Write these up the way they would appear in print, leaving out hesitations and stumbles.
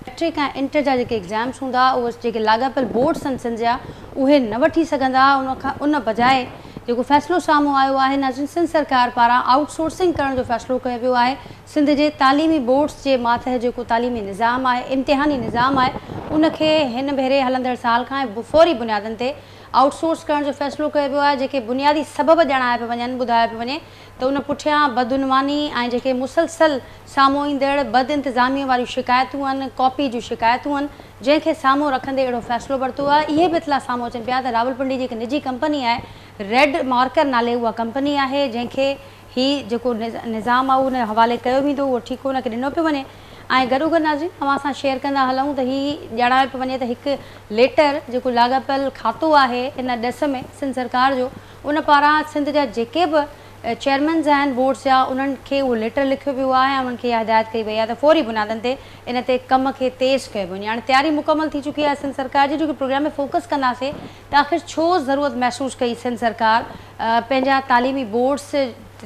Matric ۽ inter جا جيڪي exams هوندا اهي جيڪي لاڳاپيل بورڊس آهن سنڌ جا اهي نه وٺي سگهندا. ان کان ان بجاء جيڪو فيصلو سامهون آيو آهي ناظرين، سنڌ سرڪار پاران آئوٽ سورسنگ ڪرڻ جو فيصلو ڪيو ويو آهي. سنڌ جي تعليمي بورڊس جي ماتحت جيڪو تعليمي نظام آهي، امتحاني نظام آهي، ان کي هن ڀيري هلندڙ سال کان فوري بنيادن تي آئوٽ سورس ڪرڻ جو فيصلو ڪيو ويو آهي. جيڪي بنيادي سبب ڄاڻايا پيا وڃن، ٻڌايو پيو وڃي ته ان پٺيان بدعنواني ۽ جيڪي مسلسل سامهون ايندڙ بدانتظاميء واريون شڪايتون آهن، ڪاپي جون شڪايتون آهن، جنهن کي سامهون رکندي اهڙو فيصلو ورتو آهي. اهي به اطلاع سامهون اچن پيا ته راولپنڊي جي هڪ نجي ڪمپني آهي، ريڊ مارڪر نالي اها ڪمپني آهي، جنهن کي هي جيڪو نظام آهي اهو ان حوالي ڪيو ويندو، اهو ٺيڪو ان کي ڏنو پيو وڃي ۽ گڏوگڏ ناظرين اوهان سان شيئر ڪندا هلون ته هي ڄاڻايو پيو وڃي ته هڪ ليٽر جيڪو لاڳاپيل کاتو آهي ان ڏس ۾ سنڌ سرڪار جو ان پاران سنڌ جا جيڪي به چيئرمينز آهن بورڊز جا انهن کي اهو ليٽر لکيو ويو آهي ۽ انهن کي اها هدايت ڪئي وئي آهي ته فوري بنيادن تي ان تي ڪم کي تيز ڪيو وڃي. هاڻي تياري مڪمل ٿي چڪي آهي سنڌ سرڪار جي، جو ڪي پروگرام ۾ فوڪس ڪنداسين ته آخر ڇو ضرورت محسوس ڪئي سنڌ سرڪار پنهنجا تعليمي بورڊز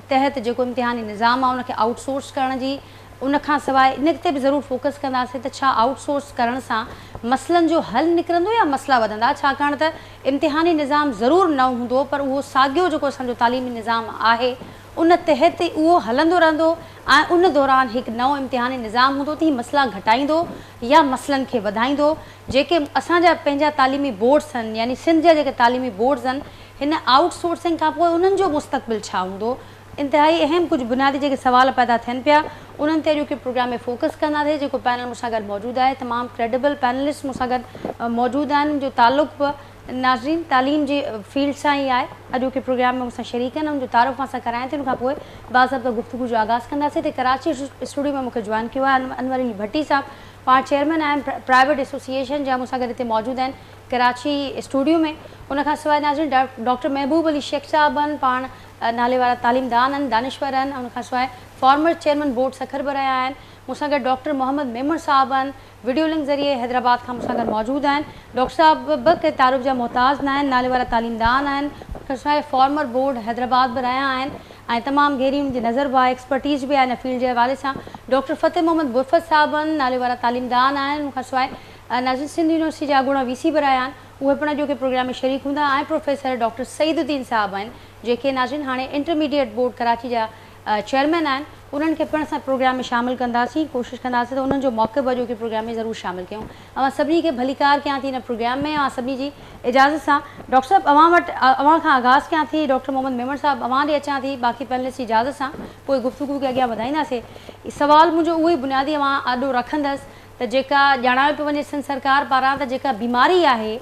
تحت جيڪو امتحاني نظام آهي ان کي آئوٽ سورس ڪرڻ جي. ان کان سواء ان تي به ضرور فوڪس ڪنداسين ته ڇا آئوٽ سورس ڪرڻ سان مسئلن جو حل نڪرندو يا مسئلا وڌندا، ڇاڪاڻ ته امتحاني نظام ضرور نئون هوندو پر اهو ساڳيو جيڪو اسان جو تعليمي نظام آهي ان تحت ئي اهو هلندو رهندو ۽ ان دوران هڪ نئون امتحاني نظام هوندو ته هي مسئلا گهٽائيندو يا مسئلن کي وڌائيندو. جيڪي اسان جا پنهنجا تعليمي بورڊس آهن يعني سنڌ جا جيڪي تعليمي بورڊس آهن هن آئوٽ سورسنگ کان پوء انهن جو مستقبل ڇا هوندو؟ انتهائي اهم ڪجهه بنيادي جيڪي سوال پيدا ٿين پيا انهن تي اڄوڪي پروگرام ۾ فوڪس ڪنداسين. جيڪو پينل مون سان گڏ موجود آهي تمام ڪريڊبل پينلسٽ مون سان گڏ موجود آهن، ان جو تعلق به ناظرين تعليم جي فيلڊ سان ئي آهي. اڄوڪي پروگرام ۾ مون سان شريڪ آهن، ان جو تعارف اوهان سان ڪرايان ٿي، ان کان پوء باضابطه گفتگو جو آغاز ڪنداسين. هتي ڪراچي اسٽوڊيو ۾ مون کي جوائن ڪيو آهي انور علي ڀٽي صاحب، پاڻ چيئرمين آهن پرائيويٽ ايسوسيئيشن جا، مون سان گڏ هتي موجود آهن ڪراچي اسٽوڊيو ۾. ان کان سواء ناظرين ڊاڪٽر محبوب علي شيخ صاحب آهن، پاڻ نالي وارا تعليمدان آهن، دانشور آهن، ان کان سواء فارمر چيئرمين بورڊ سکر به رهيا آهن. مون سان گڏ ڊاڪٽر محمد ميمڻ صاحب آهن، وڊيو لنڪ ذريعي حيدرآباد کان مون سان گڏ موجود آهن. ڊاڪٽر صاحب به ڪنهن تعارف جا محتاج ناهن، نالي وارا تعليمدان آهن، ان کان سواء فارمر بورڊ حيدرآباد به رهيا آهن ۽ تمام گهري انهن جي نظر به آهي، ايڪسپرٽيز به آهي ان فيلڊ جي حوالي سان. ڊاڪٽر فتح محمد برفت صاحب آهن، نالي وارا تعليمدان آهن، ان کان سواء ناظرين سنڌ يونيورسٽي جا اڳوڻا وي سي به رهيا آهن، اهي پڻ اڄوڪي پروگرام ۾ شريڪ هوندا ۽ پروفيسر ڊاڪٽر سعيد الدين صاحب آهن، جيڪي ناظرين هاڻي انٽرميڊيٽ بورڊ ڪراچي جا چيئرمين آهن، انهن کي پڻ اسان پروگرام ۾ شامل ڪنداسين. ڪوشش ڪنداسين ته انهن جو موقف به اڄوڪي پروگرام ۾ ضرور شامل ڪيون. اوهان سڀني کي ڀليڪار ڪيان ٿي هن پروگرام ۾. اوهان سڀني جي اجازت سان ڊاڪٽر صاحب اوهان وٽ اوهان کان آغاز ڪيان ٿي. ڊاڪٽر محمد ميمڻ صاحب اوهان ڏي اچان ٿي، باقي پينلسٽ جي اجازت سان پوء گفتگو کي اڳيان وڌائينداسين. سوال منهنجو اهو ئي بنيادي اوهان آڏو رکندس ته جيڪا ڄاڻايو پيو وڃي سنڌ سرڪار پاران ته جيڪا بيماري آهي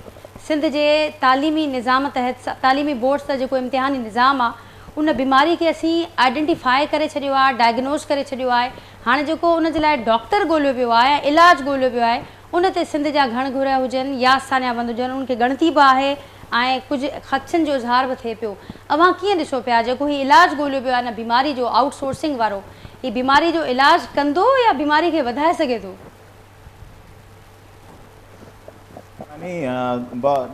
سنڌ جي تعليمي نظام تحت تعليمي بورڊس جا جيڪو امتحاني نظام آ ان بيماري کي اسين آئيڊنٽيفاء ڪري ڇڏيو آ، ڊائگنوز ڪري ڇڏيو آهي، هاڻي جيڪو ان جي لاء ڊاڪٽر ڳوليو ويو آهي ۽ علاج ڳوليو ويو آهي ان تي سنڌ جا گهڻ گهريا هجن يا ساڃاهه وند هجن انهن کي ڳڻتي به آهي ۽ ڪجهه خدشن جو اظهار به ٿئي پيو. اوهان ڪيئن ڏسو پيا جيڪو هي علاج ڳوليو ويو آهي ان بيماري جو آئوٽ سورسنگ وارو هي بيماري جو علاج ڪندو يا بيماري کي وڌائي سگهي ٿو؟ يعني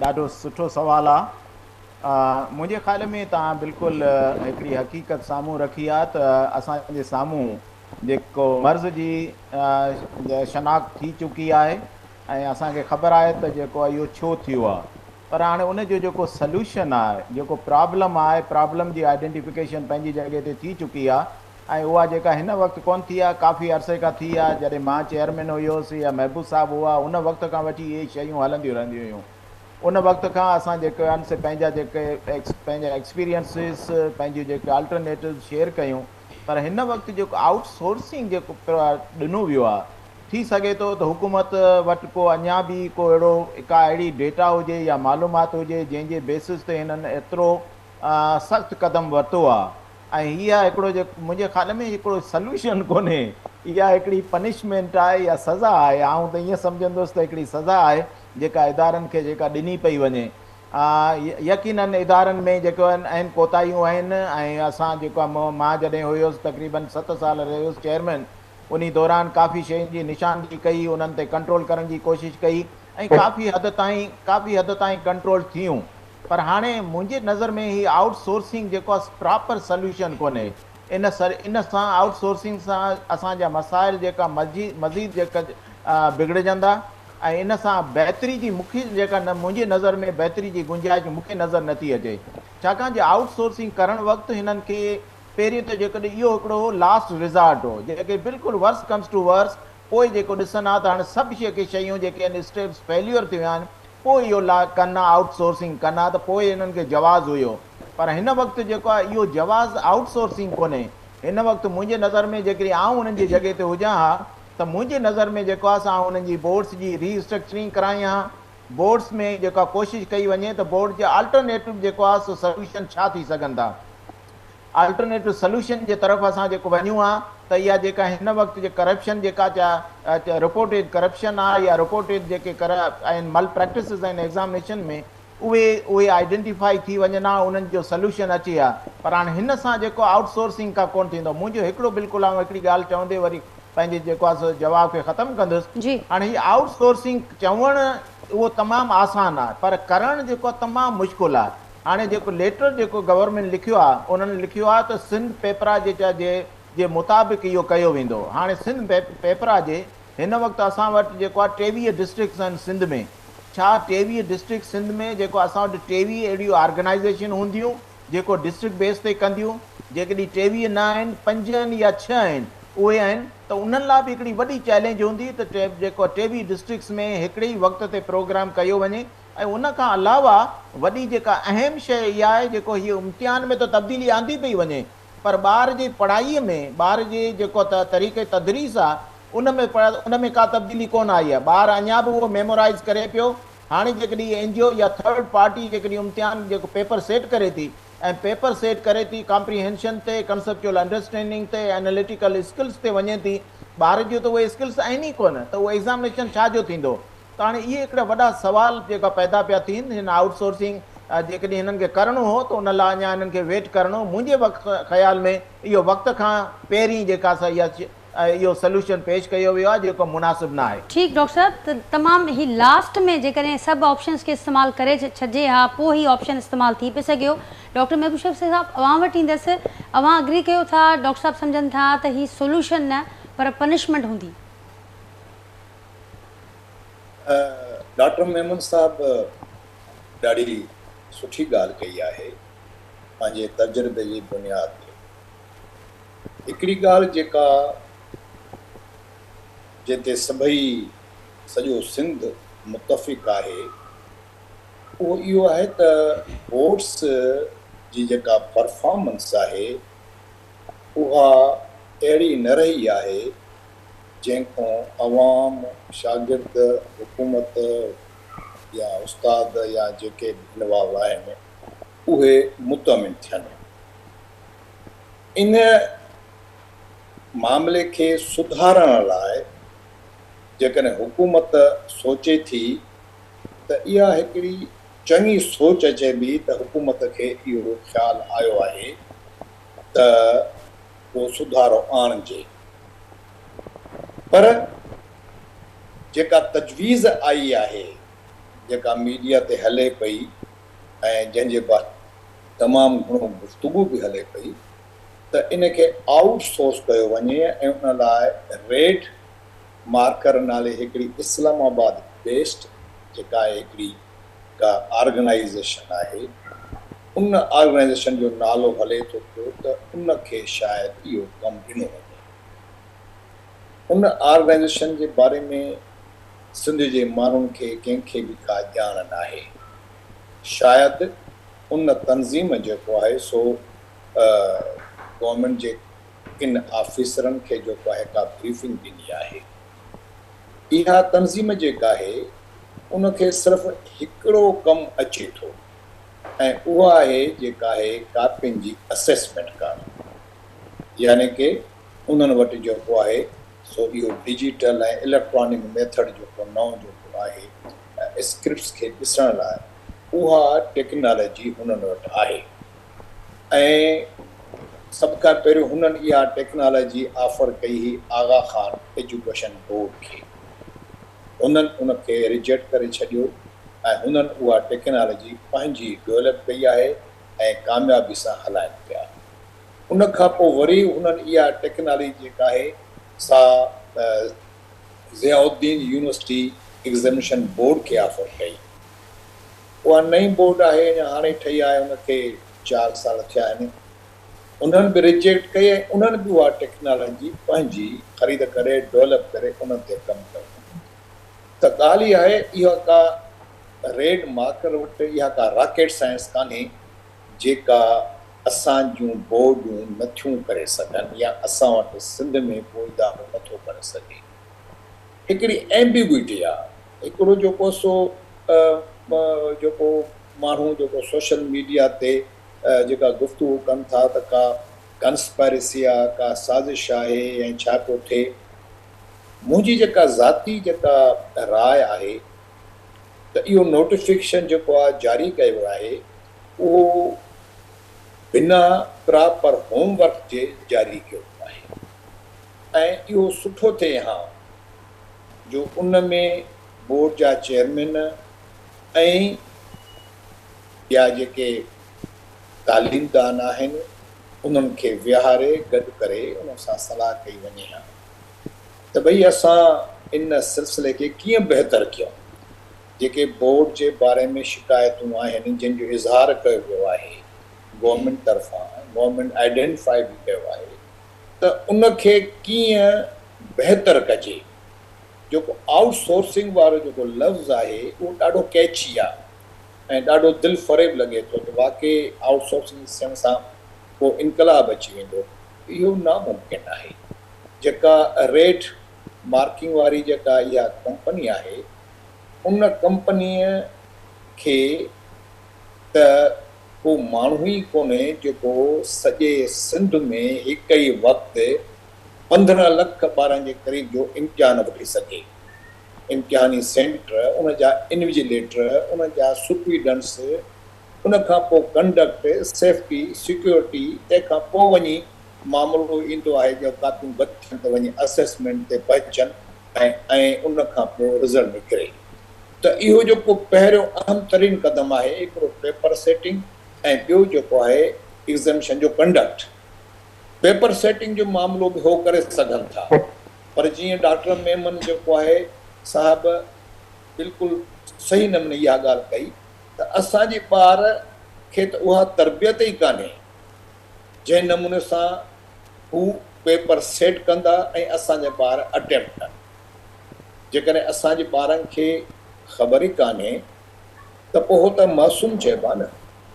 ڏاڍو سٺو سوال آ. منهنجي خيال ۾ توهان بلڪل هڪڙي حقيقت سامهون رکي آ ته اسان جي سامهون جيڪو مرض جي شناخت ٿي چڪي آهي ۽ اسان کي خبر آهي ته جيڪو اهو ڇو ٿيو آ پر هاڻي ان جو جيڪو سلوشن آهي جيڪو پرابلم آهي پرابلم جي آئيڊينٽيفڪيشن پنهنجي جڳهه تي ٿي چڪي آ ۽ اها جيڪا هن وقت ڪونه ٿي آهي ڪافي عرصي کان ٿي آهي جڏهن مان چيئرمين هيس يا محبوب صاحب هئا ان وقت کان وٺي اهي شيون هلنديون رهنديون هيون ان وقت کان اسان جيڪي آهن سي پنهنجا جيڪي پنهنجا ايڪسپيرينسز پنهنجيون جيڪي آلٽرنيٽوز شيئر ڪيون پر هن وقت جيڪو آئوٽ سورسنگ جيڪو ڏنو ويو آهي ٿي سگهي ٿو ته حڪومت وٽ ڪو اڃا به ڪو اهڙو ڪا اهڙي ڊيٽا هجي يا معلومات هجي جنهن جي بيسز تي هنن ايترو سخت قدم ورتو آهي ۽ هي هڪڙو جيڪو منهنجي خيال ۾ هڪڙو سلوشن ڪونهي اها هڪڙي پنشمينٽ آهي يا سزا آهي آئون ته ائين سمجهندس ته هڪڙي سزا آهي جيڪا ادارن کي جيڪا ڏني پئي وڃي. يقينن ادارن ۾ جيڪو آهن ڪوتاهيون آهن ۽ اسان جيڪو آهي مان جڏهن هيس تقريبن 7 سال رهيس چيئرمين انهي دوران ڪافي شين جي نشاندهي ڪئي انهن تي ڪنٽرول ڪرڻ جي ڪوشش ڪئي ۽ ڪافي حد تائين ڪافي حد تائين ڪنٽرول ٿيون پر هاڻي منهنجي نظر ۾ هي آئوٽ سورسنگ جيڪو آهي پراپر سلوشن ڪونهي ان ان سان آئوٽ سورسنگ سان اسان جا مسائل جيڪا مزيد جيڪا بگڙجندا ۽ ان سان بهتري جي مونکي جيڪا منهنجي نظر ۾ بهتري جي گنجائش مونکي نظر نٿي اچي. ڇاڪاڻ جو آئوٽ سورسنگ ڪرڻ وقت هنن کي پهرين ته جيڪڏهن اهو هڪڙو لاسٽ ريزارٽ هو، جيڪي بلڪل ورس ڪمز ٽو ورس پوء جيڪو ڏسن ها ته هاڻي سڀ جيڪي شيون جيڪي آهن اسٽيپس فيليور ٿيون آهن پوء اهو لا ڪن ها آئوٽ سورسنگ ڪن ها ته پوء هنن کي جواز هيو پر هن وقت جيڪو آهي اهو جواز آئوٽ سورسنگ ڪونهي. هن وقت منهنجي نظر ۾ جيڪڏهن آئون انهن جي جڳهه تي هجان ها ته منهنجي نظر ۾ جيڪو آهي سو آئون انهن جي بورڊس جي ري اسٽرڪچرنگ ڪرايان ها، بورڊس ۾ جيڪا ڪوشش ڪئي وڃي ته بورڊ جي آلٽرنيٽو جيڪو آهي سو سلوشن ڇا ٿي سگهن ٿا. آلٽرنيٽو سلوشن جي طرف اسان جيڪو وڃون ها ته اها جيڪا هن وقت جي ڪرپشن جيڪا رپورٽيڊ ڪرپشن آهي يا رپورٽيڊ جيڪي آهن مل پريڪٽسز آهن ايگزامنيشن ۾ اهي اهي آئيڊينٽيفائي ٿي وڃن ها انهن جو سلوشن اچي ها پر هاڻي هن سان جيڪو آئوٽ سورسنگ کان ڪونه ٿيندو. منهنجو هڪڙو بلڪل آئون هڪڙي ڳالهه چوندي وري پنهنجي جيڪو آهي سو جواب کي ختم ڪندس. هاڻي هي آئوٽ سورسنگ چوڻ اهو تمام آسان آهي پر ڪرڻ جيڪو آهي تمام مشڪل آهي. هاڻي جيڪو ليٽر جيڪو گورنمينٽ لکيو آهي انهن لکيو آهي ته سنڌ پيپرا جي جي جي مطابق اهو ڪيو ويندو. هاڻي سنڌ پيپرا جي هن وقت اسان وٽ جيڪو آهي 23 ڊسٽرڪٽس آهن سنڌ ۾، ڇا 23 ڊسٽرڪٽ سنڌ ۾ جيڪو اسان وٽ 23 اهڙيون آرگنائيزيشن هونديون جيڪو ڊسٽرڪٽ بيس تي ڪنديون، جيڪڏهن 23 نه آهن 5 آهن يا 6 آهن اهي آهن ته انهن لاء به هڪڙي وڏي چئلينج هوندي ته جيڪو 23 ڊسٽرڪٽس ۾ هڪڙي ئي وقت تي پروگرام ڪيو وڃي ۽ ان کان علاوه وڏي جيڪا اهم شيء اها آهي جيڪو هي امتحان ۾ ته تبديلي آندي پئي وڃي پر ٻار جي پڙهائي ۾ ٻار جي جيڪو طريقي تدريس آ ان ۾ ان ۾ ڪا تبديلي ڪونه آئي آ ٻار اڃا به اهو ميمورائيز ڪري پيو. هاڻي جيڪڏهن اين جي او يا ٿرڊ پارٽي جيڪڏهن امتحان جيڪو پيپر سيٽ ڪري ٿي ۽ پيپر سيٽ ڪري ٿي ڪامپريهينشن تي ڪنسيپچوئل انڊرسٽينڊنگ تي ايناليٽيڪل اسڪلز تي وڃي ٿي ٻار جون ته اهي اسڪلز آهن ئي ڪونه ته اهو ايگزامنيشن ڇا جو ٿيندو؟ ته هاڻي اهي هڪڙا وڏا سوال جيڪا پيدا پيا ٿين. هن آئوٽ سورسنگ جيڪڏهن هنن کي ڪرڻو هو ته ان لاء اڃا هنن کي ويٽ ڪرڻو منهنجي وقت خيال ۾ اهو وقت کان پهرين جيڪا سا اها اهو سلوشن پيش ڪيو ويو آهي جيڪو مناسب نه آهي. ٺيڪ ڊاڪٽر صاحب ته تمام هي لاسٽ ۾ جيڪڏهن سڀ آپشنس کي استعمال ڪري ڇڏجي ها پوء هي آپشن استعمال ٿي پئي سگهيو. ڊاڪٽر محبوب شفيع صاحب اوهان وٽ ايندس اوهان اگري ڪيو ٿا ڊاڪٽر صاحب سمجهن ٿا ته هي سوليوشن نه پر پنشمينٽ هوندي. ڊاڪٽر ميمڻ صاحب ڏاڍي سٺي ڳالهه ڪئي آهي پنهنجي تجربي جي بنياد تي. هڪڙي ڳالهه جيڪا جنهن تي سڀئي سڄو سنڌ متفق آهي اهو اهو آهي ته بورڊس جي جيڪا پرفارمنس آهي اها اهڙي نه رهي آهي جنهن کان عوام، شاگرد، حڪومت يا استاد يا جيڪي به انوالو آهن اهي مطمئن ٿين. ان معاملي کي سڌارڻ لاء جيڪڏهن حڪومت سوچي ٿي ته اها هڪڙي چڱي سوچ چئبي ته حڪومت کي اهو خيال آيو آهي ته ڪو سڌارو آڻجي پر جيڪا تجويز آئي آهي جيڪا ميڊيا تي هلي پئي ۽ جنهن جي باري تمام گهڻو گفتگو به هلي پئي ته ان کي آئوٽ سورس ڪيو وڃي ۽ ان لاء ريڊ مارڪر نالي هڪڙي اسلام آباد بيسڊ جيڪا آهي هڪڙي ڪا آرگنائيزيشن آهي ان آرگنائيزيشن جو نالو هلي ٿو پيو ته ان کي شايد اهو ڪم ڏنو وڃي. ان آرگنائيزيشن جي باري ۾ سنڌ جي ماڻهن کي ڪنهن کي به ڪا ڄاڻ ناهي. شايد ان تنظيم جيڪو آهي سو گورنمينٽ جي ڪن آفيسرن کي جيڪو آهي ڪا بريفنگ ڏني آهي. اها تنظيم جيڪا آهي ان کي صرف هڪڙو ڪم اچي ٿو ۽ اها آهي جيڪا آهي ڪاپين جي اسيسمينٽ ڪرڻ يعني ڪي انهن وٽ جيڪو آهي سو اهو ڊجيٽل ۽ اليڪٽرانڪ ميٿڊ جيڪو نئون جيڪو آهي اسڪرپٽس کي ڏسڻ لاء اها ٽيڪنالاجي هنن وٽ آهي ۽ سڀ کان پهريون هنن اها ٽيڪنالاجي آفر ڪئي هئي آغا خان ايجوڪيشن بورڊ کي. هنن ان کي ريجيڪٽ ڪري ڇڏيو ۽ هنن اها ٽيڪنالاجي پنهنجي ڊولپ ڪئي آهي ۽ ڪاميابي سان هلائن پيا. ان کان پوء وري هنن اها ٽيڪنالاجي جيڪا آهي سا ضياء الدين يونيورسٽي ايگزامينيشن بورڊ کي آفر ڪئي. اها نئين بورڊ آهي، اڃا هاڻي ٺهي آهي، ان کي 4 سال ٿيا آهن. انهن به ريجيڪٽ ڪئي ۽ انهن به اها ٽيڪنالاجي پنهنجي خريد ڪري ڊولپ ڪري انهن تي ڪم ڪيو. ته ڳالهه اها آهي، اها ڪا ريڊ مارڪر وٽ اها ڪا راڪيٽ سائنس ڪانهي جيڪا اسان جون بورڊون نٿيون ڪري سگهن يا اسان وٽ سنڌ ۾ ڪو ادارو نٿو ڪري سگهي. هڪڙي ايمبيگوئٽي آ، هڪڙو جيڪو سو جيڪو ماڻهو جيڪو سوشل ميڊيا تي جيڪا گفتگو ڪن ٿا ته ڪا ڪنسپائرسي آ، ڪا سازش آهي ۽ ڇا پيو ٿئي. منهنجي جيڪا ذاتي جيڪا راء آهي ته اهو نوٽيفڪيشن جيڪو آ جاري ڪيو ويو آهي اهو بنا پراپر هوم ورڪ جي جاري ڪيو ويو آهي ۽ اهو سٺو ٿئي ها جو ان ۾ بورڊ جا چيئرمين ۽ ٻيا جيڪي تعليمدان آهن انهن کي ويهاري گڏ ڪري انهن سان صلاح ڪئي وڃي ها ته ڀئي اسان ان سلسلي کي ڪيئن بهتر ڪيون. جيڪي بورڊ جي باري ۾ شڪايتون آهن جن جو اظهار ڪيو ويو آهي گورنمينٽ طرفان، گورنمينٽ آئيڊينٽيفائي به ڪيو آهي ته ان کي ڪيئن بهتر ڪجي. جيڪو آئوٽ سورسنگ وارو جيڪو لفظ آهي اهو ڏاڍو ڪيچي آهي ۽ ڏاڍو دلفريب لڳي ٿو ته واقعي آئوٽ سورسنگ ٿيڻ سان ڪو انقلاب اچي ويندو. اهو ناممڪن آهي. جيڪا ريٽ مارڪنگ واري جيڪا اها ڪمپني آهي ان ڪمپنيء کي ته ڪو ماڻهو ئي ڪونهي جيڪو سڄي سنڌ ۾ هڪ ئي وقت 15 لک ٻارن جي قريب جو امتحان وٺي سگهي. امتحاني سينٽر، ان جا انويجيليٽر، ان جا سپريڊنٽس، ان کان پوء ڪنڊڪٽ، سيفٽي، سيڪيورٽي، تنهن کان پوء وڃي معاملو ايندو آهي جو ڪاپيون گڏ ٿين ته وڃي اسيسمينٽ تي پهچن ۽ ۽ ان کان پوء رزلٽ نڪري ته اهو جيڪو پهريون اهم ترين قدم آهي هڪڙو پيپر سيٽنگ ۽ ٻيو جيڪو آهي ايگزاميشن جو ڪنڊڪٽ. پيپر سيٽنگ جو معاملو به هو ڪري سگهن ٿا پر جيئن ڊاڪٽر ميمن جيڪو آهي صاحب بلڪل صحيح نموني اها ڳالهه ڪئي ته اسان جي ٻار کي ته اها تربيت ئي ڪانهي جنهن نموني سان هو پيپر سيٽ ڪندا ۽ اسان جا ٻار اٽيمپٽ ڪن. جيڪڏهن اسان جي ٻارن کي خبر ئي ڪانهي ته پوء هو ته معصوم چئبا نه.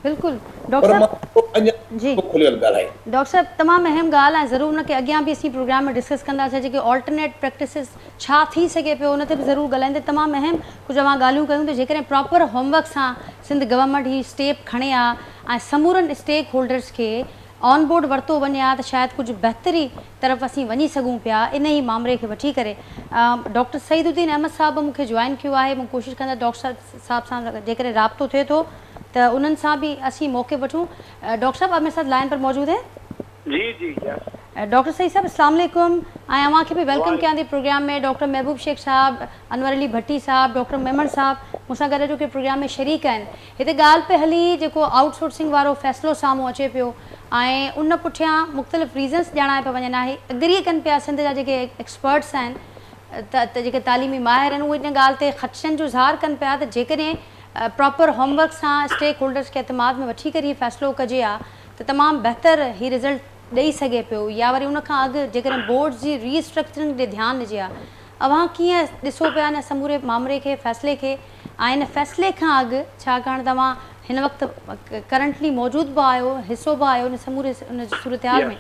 بلڪل پر ڊاڪٽر مان صاحب اڃا جي کليل ڳالهائي. ڊاڪٽر صاحب تمام اهم ڳالهه ۽ ضرور ان کي اڳيان به اسين پروگرام ۾ ڊسڪس ڪنداسين جيڪي آلٽرنيٽ پريڪٽسز ڇا ٿي سگهي پيو ان تي به ضرور ڳالهائيندي. تمام اهم ڪجهه اوهان ڳالهيون ڪيون ته جيڪڏهن پراپر هوم ورڪ سان سنڌ گورنمينٽ هي اسٽيپ کڻي ها ۽ سمورن اسٽيڪ هولڊرز کي آن بورڊ ورتو وڃي ها ته شايد ڪجهه بهتري طرف اسين وڃي سگهون پيا. ان ئي مامري کي وٺي ڪري ڊاڪٽر سعيد الدين احمد صاحب به مون کي جوائن ڪيو آهي. مون ڪوشش ڪندس ڊاڪٽر صاحب سان جيڪڏهن رابطو ٿئي ٿو ته انهن سان به اسين موقف وٺون. ڊاڪٽر صاحب آپ ميري ساٿ لائن پر موجود هين؟ جي جي يس. ڊاڪٽر سعيد صاحب اسلام عليڪم ۽ اوهان کي به welcome ڪيان ٿي پروگرام ۾. ڊاڪٽر محبوب شيخ صاحب، انور علي ڀٽي صاحب، ڊاڪٽر ميمڻ صاحب مون سان گڏ اڄوڪي پروگرام ۾ شريڪ آهن. هتي ڳالهه پئي هلي جيڪو آئوٽ سورسنگ وارو فيصلو سامهون اچي پيو ۽ ان پٺيان مختلف ريزنس ڄاڻايا پيا وڃن. آهي اگري ڪن پيا سنڌ جا جيڪي ايڪسپرٽس آهن ته جيڪي تعليمي ماهر آهن اهي ان ڳالهه تي خدشن جو اظهار ڪن پيا ته جيڪڏهن پراپر هوم ورڪ سان اسٽيڪ هولڊرز کي اعتماد ۾ وٺي ڪري هي فيصلو ڪجي ها ته تمام بهتر هي رزلٽ ڏئي سگهي پيو يا وري ان کان اڳ جيڪڏهن بورڊز جي ري اسٽرڪچرنگ ڏي ڌيان ڏجي ها. اوهان ڪيئن ڏسو پيا ان سموري مامري کي، فيصلي کي ۽ ان فيصلي کان اڳ ڇاڪاڻ ته اوهان هن وقت ڪرنٽلي موجود به آهيو، حصو به آهيو ان سموري ان صورتحال ۾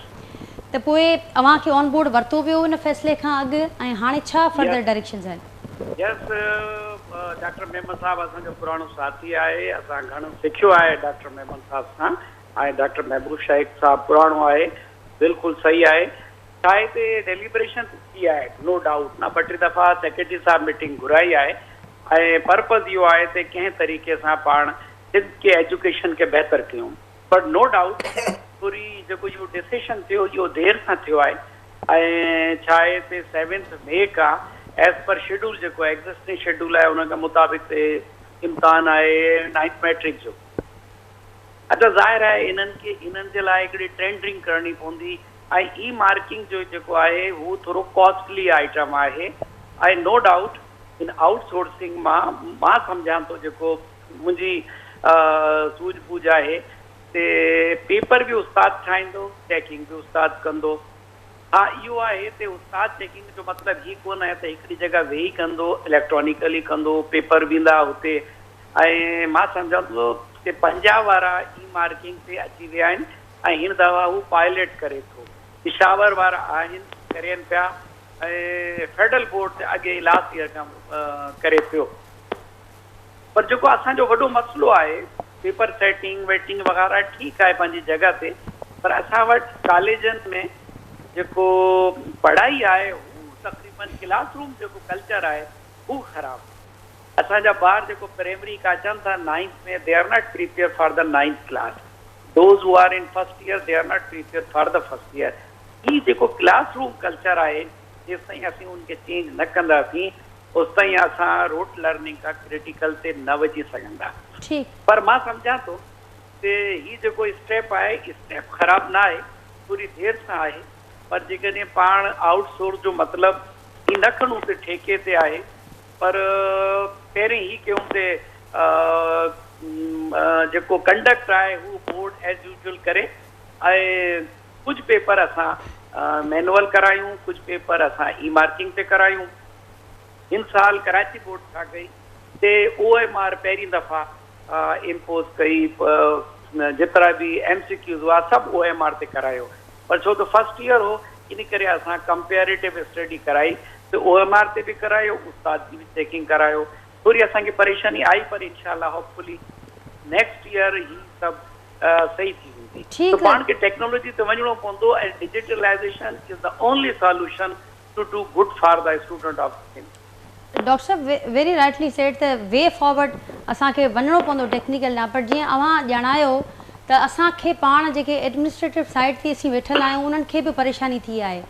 ته پوء اوهان کي آن بورڊ ورتو ويو ان فيصلي کان اڳ ۽ هاڻي ڇا فردر ڊائريڪشنز آهن؟ يس ڊاڪٽر ميمڻ صاحب اسان جو پراڻو ساٿي آهي، اسان گهڻو سکيو آهي ڊاڪٽر ميمڻ صاحب سان ۽ ڊاڪٽر محبوب شيخ صاحب پراڻو آهي، بلڪل صحيح آهي. ڇا هتي ڊيليبريشن ٿي آهي نو ڊائوٽ نه ٻه ٽي دفعا سيڪريٽري صاحب ميٽنگ گهرائي آهي ۽ پرپز اهو آهي ته ڪنهن طريقي سان پاڻ سنڌ کي ايجوڪيشن کي بهتر ڪيون پر نو ڊائوٽ پوري جيڪو اهو ڊسيشن ٿيو اهو دير سان ٿيو آهي ۽ ڇا آهي ته سيونٿ مئي کان ايز پر شيڊول جيڪو ايگزسٽنگ شيڊول آهي ان کي مطابق تي امتحان آهي نائنٿ ميٽرڪ جو. اچا ظاهر آهي انهن کي انهن جي لاء هڪڙي ٽينڊرنگ ڪرڻي پوندي ۽ اي مارڪنگ جو جيڪو آهي هو ٿورو ڪاسٽلي آئٽم آهي ۽ نو ڊائوٽ ان آئوٽ سورسنگ مان مان سمجهان ٿو جيڪو منهنجي سوجهه ٻوجهه آهي تي پيپر به استاد ٺاهيندو چيڪنگ به استاد ڪندو. ها اهو آهي تي استاد چيڪنگ جو مطلب هي ڪونه آهي ته هڪڙي جڳهه ويهي ڪندو اليڪٽرانيڪلي ڪندو پيپر به ايندا هتي ۽ مان سمجهان ٿو تي پنجاب وارا اي مارڪنگ تي اچي ويا آهن ۽ هن دفعا هو پائليٽ ڪري ٿو پشاور وارا آهن ڪرين پيا ۽ فيڊرل بورڊ ته اڳي ئي لاسٽ ايئر کان ڪري پيو پر جيڪو اسان جو وڏو مسئلو آهي پيپر سيٽنگ ويٽنگ وغيره ٺيڪ آهي پنهنجي جڳهه تي پر اسان وٽ ڪاليجن ۾ جيڪو پڙهائي آهي هو تقريبن ڪلاس روم جيڪو ڪلچر آهي هو خراب آهي اسان جا ٻار جيڪو پرائمري کان اچن ٿا ninth ۾ they are not prepare for the ninth class those who are in first year they are not prepare for the first year هي جيڪو ڪلاس روم ڪلچر آهي جيستائين اسين ان کي چينج نه ڪنداسين اوستائين اسان روٽ لرننگ کان ڪرٽيڪل تي نه وڃي سگهندا. پر مان سمجهان ٿو ته هي جيڪو اسٽيپ آهي اسٽيپ خراب نه آهي ٿوري دير سان آهي پر جيڪڏهن پاڻ آئوٽ سورس جو مطلب هي نه کڻون ته ٺيڪي تي آهي پر پهرين هي ڪيون ته جيڪو ڪنڊڪٽ آهي هو بورڊ ايز يوزوئل ڪري ۽ ڪجهه پيپر اسان مينوئل ڪرايون ڪجهه پيپر اسان اي مارڪنگ تي ڪرايون. هن سال ڪراچي بورڊ ڇا ڪئي تي او ايم آر پهرين دفعا امپوز ڪئي جيترا به ايم سي ڪيوز هئا سڀ او ايم آر تي ڪرايو پر ڇو ته فرسٽ ايئر هو ان ڪري اسان ڪمپيئريٽو اسٽڊي ڪرائي ته او ايم آر تي به ڪرايو استاد جي به چيڪنگ ڪرايو ٿوري اسان کي پريشاني آئي پر انشاء الله هوپ فلي نيڪسٽ ايئر هي سڀ صحيح ٿي ويندي ته پاڻ کي ٽيڪنالاجي تي وڃڻو پوندو ۽ digitalization is the only solution to do good for the student of Sindh. Doctor صاحب ويري رائٽلي سيڊ ته وي فارورڊ اسان کي وڃڻو پوندو ٽيڪنيڪل ڏانهن پر جيئن اوهان ڄاڻايو ته اسان کي پاڻ جيڪي ايڊمنسٽريٽو سائيڊ تي اسين ويٺل آهيون انهن کي به پريشاني ٿي آهي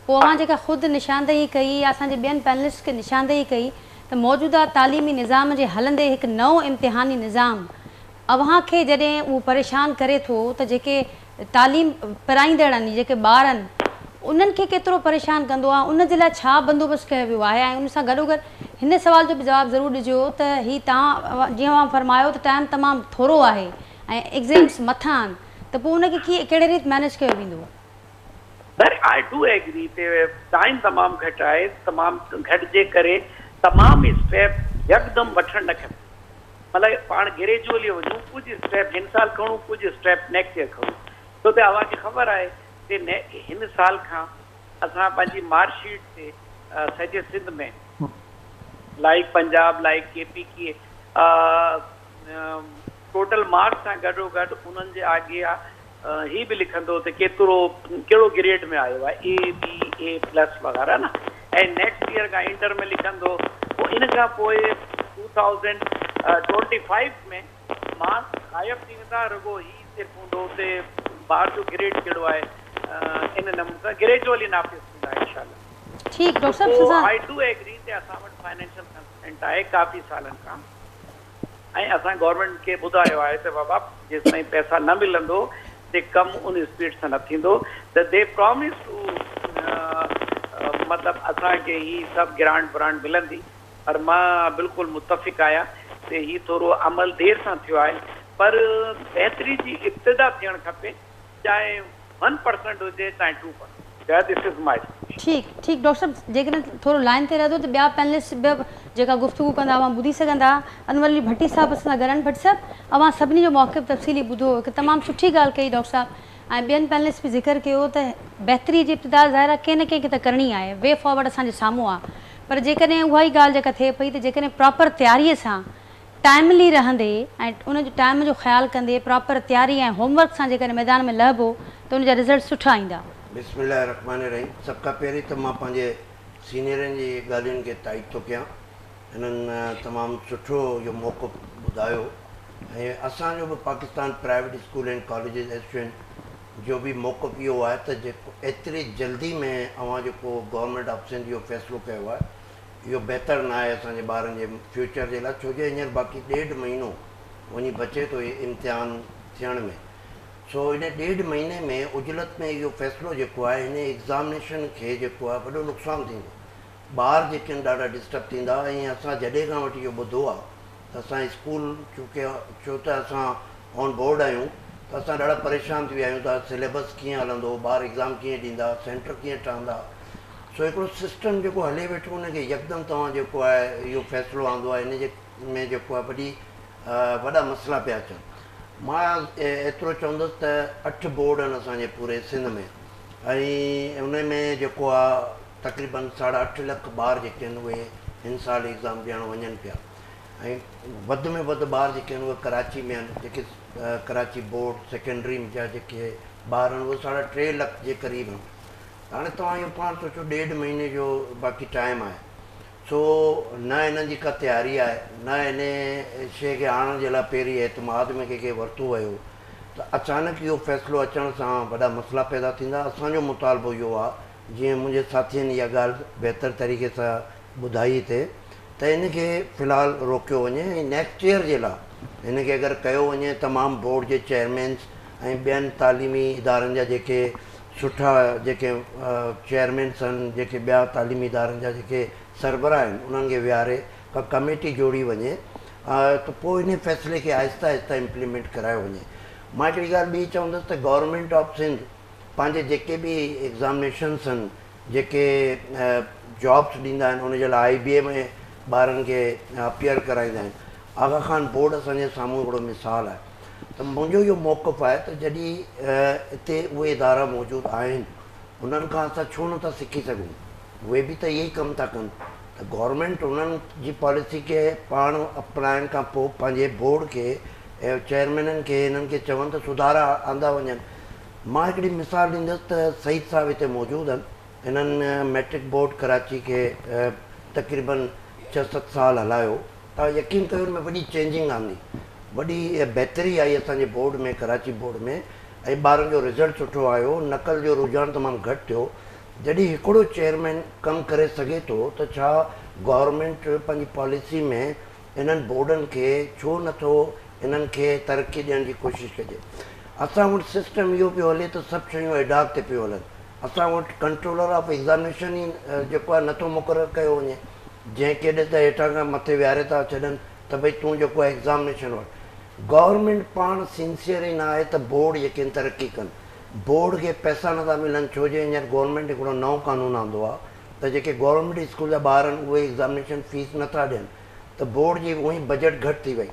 پوء اوهان جيڪا خود نشاندهي ڪئي يا اسان جي ٻين پينلسٽ کي نشاندهي ڪئي ته موجوده تعليمي نظام جي هلندي هڪ نئون امتحاني نظام اوهان کي جڏهن اهو پريشان ڪري ٿو ته جيڪي تعليم پرائيندڙ آهن جيڪي ٻار آهن انهن کي ڪيترو پريشان ڪندو آهي ان جي لاء ڇا بندوبست ڪيو ويو آهي ۽ ان سان گڏوگڏ هن سوال جو به جواب ضرور ڏجو ته هي توهان جيئن اوهان فرمايو ته ٽائيم تمام ٿورو آهي ۽ ايگزيمس مٿان آهن ته پوء ان کي ڪيئن ڪهڙي ريت مئنيج ڪيو ويندو؟ سر I do agree ته ٽائيم تمام گهٽ آهي تمام گهٽ جي ڪري تمام اسٽيپ يڪدم وٺڻ نه کپي. مطلب پاڻ گريجوئلي وڃون ڪجهه اسٽيپ هن سال کڻون ڪجهه اسٽيپ نيڪسٽ ايئر کڻون ڇو ته اوهان کي خبر آهي ته هن سال کان اسان پنهنجي مارڪ شيٽ تي سڄي Sindh ۾ like Punjab like K P K total marks سان گڏو گڏ انهن جي اڳيان هي به لکندو ته ڪيترو ڪهڙو گريڊ ۾ آيو آهي اي بي اي پلس وغيره نه ۽ نيڪسٽ ايئر کان انٽر ۾ لکندو پوء ان کان پوء 2025 ۾ مارڪس غائب ٿي ويندا رڳو هي صرف هوندو ته ٻار جو گريڊ ڪهڙو آهي ان نموني سان گريجوئلي نافذ ٿيندا انشاء الله. ٺيڪ ڊاڪٽر صاحب پوء I do agree ته اسان وٽ فائنينشل ڪنسٽرينٽ آهي ڪافي سالن کان. ۽ اسان گورنمينٽ کي ٻڌايو آهي ته بابا جيستائين پئسا نه ملندو ته ڪم ان اسپيڊ سان نه ٿيندو ته the promise two مطلب اسان کي هي سڀ گرانٽ برانٽ ملندي پر مان بلڪل متفق آهيان ته هي ٿورو عمل دير سان ٿيو آهي پر بهتري جي ابتدا ٿيڻ کپي چاهي ون پرسنٽ هجي چاهي two percent this is my submission. ٺيڪ ٺيڪ ڊاڪٽر صاحب جيڪڏهن ٿورو لائين تي رهندو ته ٻيا پينلسٽ به جيڪا گفتگو ڪندا اوهان ٻڌي سگهندا. انور علي ڀٽي صاحب اسان سان گڏ آهن. ڀٽي صاحب اوهان سڀني جو موقف تفصيلي ٻڌو هڪ تمام سٺي ڳالهه ڪئي ڊاڪٽر صاحب ۽ ٻين پينلسٽ به ذڪر ڪيو ته بهتري جي ابتدا ظاهر آهي ڪنهن نه ڪنهن کي ته ڪرڻي آهي وي فارورڊ اسان جي سامهون آهي پر جيڪڏهن اها ئي ڳالهه جيڪا ٿئي پئي ته جيڪڏهن پراپر تياري سان ٽائملي رهندي ۽ ان جو ٽائيم جو خيال ڪندي پراپر تياري ۽ هوم ورڪ سان جيڪڏهن ميدان ۾ لهبو ته ان جا رزلٽ سٺا ايندا. بسم الله الرحمٰن الرحيم سڀ کان پهرين ته مان پنهنجي سينيئرن جي ڳالهين کي تائيد ٿو ڪيان هنن تمام سٺو اهو موقف ٻڌايو ۽ اسان جو به Pakistan private school and colleges association جو به موقف اهو آهي ته جيڪو ايتري جلدي ۾ اوهان جيڪو گورنمينٽ آف سنڌ اهو فيصلو ڪيو آهي اهو بهتر ناهي اسان جي ٻارن جي فيوچر جي لاء ڇو جو هينئر باقي ڏيڍ مهينو وڃي بچي ٿو هي امتحان ٿيڻ ۾ سو ان ڏيڍ مهيني ۾ عجلت ۾ اهو فيصلو جيڪو آهي هن ايگزامنيشن کي جيڪو آهي وڏو نقصان ٿيندو. ٻار جيڪي آهن ڏاڍا ڊسٽرب ٿيندا ۽ اسان جڏهن کان وٺي اهو ٻڌو آهي ته اسان اسڪول چونڪه ڇو ته اسان آن بورڊ آهيون ته اسان ڏاڍا پريشان ٿي ويا آهيون ته سليبس ڪيئن هلندو، ٻار ايگزام ڪيئن ڏيندا، سينٽر ڪيئن ٺهندا. سو هڪڙو سسٽم جيڪو هلي ويٺو ان کي يڪدم توهان جيڪو آهي اهو فيصلو آندو آهي ان جي ۾ جيڪو آهي وڏي وڏا مسئلا پيا اچن. مان ايترو چوندس ته اٺ بورڊ آهن اسان جي پوري سنڌ ۾ ۽ ان ۾ جيڪو آهي تقريبن ساڍا اٺ لک ٻار جيڪي آهن اهي هن سال ايگزام ڏيڻ وڃن پيا ۽ وڌ ۾ وڌ ٻار جيڪي آهن اهي ڪراچي ۾ آهن جيڪي ڪراچي بورڊ سيڪنڊري جا جيڪي ٻار آهن اهي ساڍا ٽي لک جي قريب آهن هاڻي توهان اهو پاڻ سوچو ڏيڍ مهيني جو باقي ٽائيم آهي سو نه هنن جي ڪا تياري آهي نه ان شيء کي آڻڻ جي لاء پهرين اعتماد ۾ ڪنهن کي ورتو ويو ته اچانڪ اهو فيصلو اچڻ سان وڏا مسئلا پيدا ٿيندا اسان جو مطالبو اهو آهي جيئن منهنجي ساٿين اها ڳالهه بهتر طريقي سان ٻڌائي هتي ته ان کي في الحال روڪيو وڃي ۽ نيڪسٽ ايئر جي لاء هن کي اگر ڪيو وڃي تمام بورڊ جي چيئرمينس ۽ ٻين تعليمي ادارن جا جيڪي سٺا جيڪي چيئرمينس آهن جيڪي ٻيا تعليمي ادارن جا جيڪي سربراهه آهن انهن کي ويهاري ڪا ڪميٽي جوڙي وڃي ته پوء انهي فيصلي کي آهستي آهستي امپليمينٽ ڪرايو وڃي. مان هڪڙي ڳالهه ٻي چوندس ته گورنمينٽ آف سنڌ پنهنجي جيڪي به ايگزامنيشنس آهن جيڪي جابس ڏيندا آهن ان جي لاء آئي بي اي ۾ ٻارن کي اپيئر ڪرائيندا آهن آغا خان بورڊ اسان جي سامهون هڪڙو مثال آهي ته منهنجو اهو موقف آهي ته جڏهن اتي اهي ادارا موجود آهن انهن کان اسان ڇو نٿا سکي سگهون اهي به ته اهي ئي ڪم ٿا ڪن ته گورنمينٽ انهن جي پاليسي کي پاڻ اپنائڻ کان پوء پنهنجي بورڊ کي ۽ چيئرمينن کي انهن کي چون ته سڌارا آندا وڃن مان هڪڙي مثال ڏيندس ته سعيد صاحب هتي موجود آهن هنن مئٽرڪ بورڊ ڪراچي کي تقريبن ڇهه ست سال هلايو توهان يقين ڪيو ان ۾ وڏي چينجنگ آندي وڏي بهتري آئي اسان جي بورڊ ۾ ڪراچي بورڊ ۾ ۽ ٻارن جو رزلٽ سٺو آيو نقل جو رجحان تمام گهٽ ٿيو جڏهن هڪڙو چيئرمين ڪم ڪري سگهي ٿو ته ڇا گورنمينٽ پنهنجي پاليسي ۾ انهن بورڊن کي ڇو نه ٿو انهن کي ترقي ڏيڻ جي ڪوشش ڪجي. اسان وٽ سسٽم اهو پيو هلي ته سڀ شيون ايڊهاڪ تي پيون هلن. اسان وٽ ڪنٽرولر آف ايگزامينيشن ئي جيڪو آهي نه ٿو مقرر ڪيو وڃي. جنهن کي ڏس ته هيٺان کان مٿي ويهاري ٿا ڇڏن ته ڀئي تون جيڪو آهي ايگزامينيشن وٺ. گورنمينٽ پاڻ سنسيئر ئي نه آهي ته بورڊ جيڪي آهن ترقي ڪن. بورڊ کي پئسا نه ٿا ملن ڇو جو هينئر گورنمينٽ هڪڙو نئون قانون آندو آهي ته جيڪي گورنمينٽ اسڪول جا ٻار آهن اهي ايگزامينيشن فيس نه ٿا ڏين ته بورڊ جي اونئي بجيٽ گهٽ ٿي وئي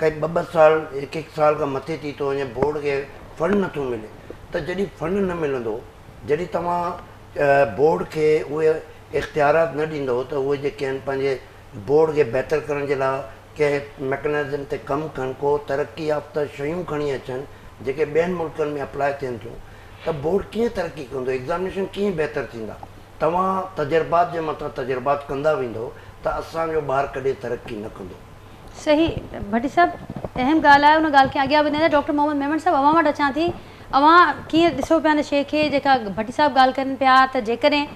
ڪئي ٻه ٻه سال هڪ هڪ سال کان مٿي ٿي ٿو وڃي بورڊ کي فنڊ نه ٿو ملي ته جڏهن فنڊ نه ملندو جڏهن توهان بورڊ کي اهي اختيارات نه ڏيندو ته اهي جيڪي آهن پنهنجي بورڊ کي بهتر ڪرڻ جي لاء ڪنهن ميڪنزم تي ڪم ڪن ڪو ترقي يافته شيون کڻي اچن جيڪي ٻين ملڪن ۾ اپلاء ٿين ٿيون ته بورڊ ڪيئن ترقي ڪندو ايگزامينيشن ڪيئن بهتر ٿيندا توهان تجربات جي مٿان تجربات ڪندا ويندو ته اسان جو ٻار ڪڏهن ترقي نه ڪندو. صحيح ڀٽي صاحب اهم ڳالهه آهي ان ڳالهه کي اڳيان وڌائيندا ڊاڪٽر محمد ميمڻ صاحب اوهان وٽ اچان ٿي اوهان ڪيئن ڏسو پيا ان شيء کي جيڪا ڀٽي صاحب ڳالهه ڪن پيا ته جيڪڏهن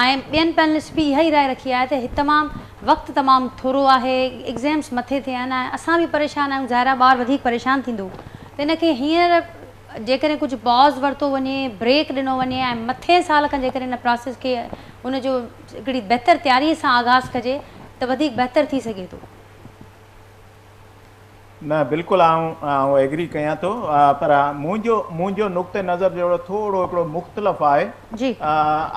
۽ ٻين پينلسٽ به اها ئي راء رکي آهي ته هي تمام وقت تمام ٿورو آهي ايگزيمس مٿي ٿيا آهن ۽ اسان به پريشان آهيون ظاهر آهي ٻار وڌيڪ پريشان ٿيندو ته ان کي هينئر جيڪڏهن ڪجهه پاز ورتو وڃي بريڪ ڏنو وڃي ۽ مٿين سال کان جيڪڏهن ان پراسيس کي ان جو هڪڙي بهتر تياري سان آغاز ڪجي ته وڌيڪ بهتر ٿي سگهي ٿو. نه بلڪل آئون آئون ايگري ڪيان ٿو پر منهنجو منهنجو نقطه نظر جهڙو ٿورو هڪڙو مختلف آهي جي.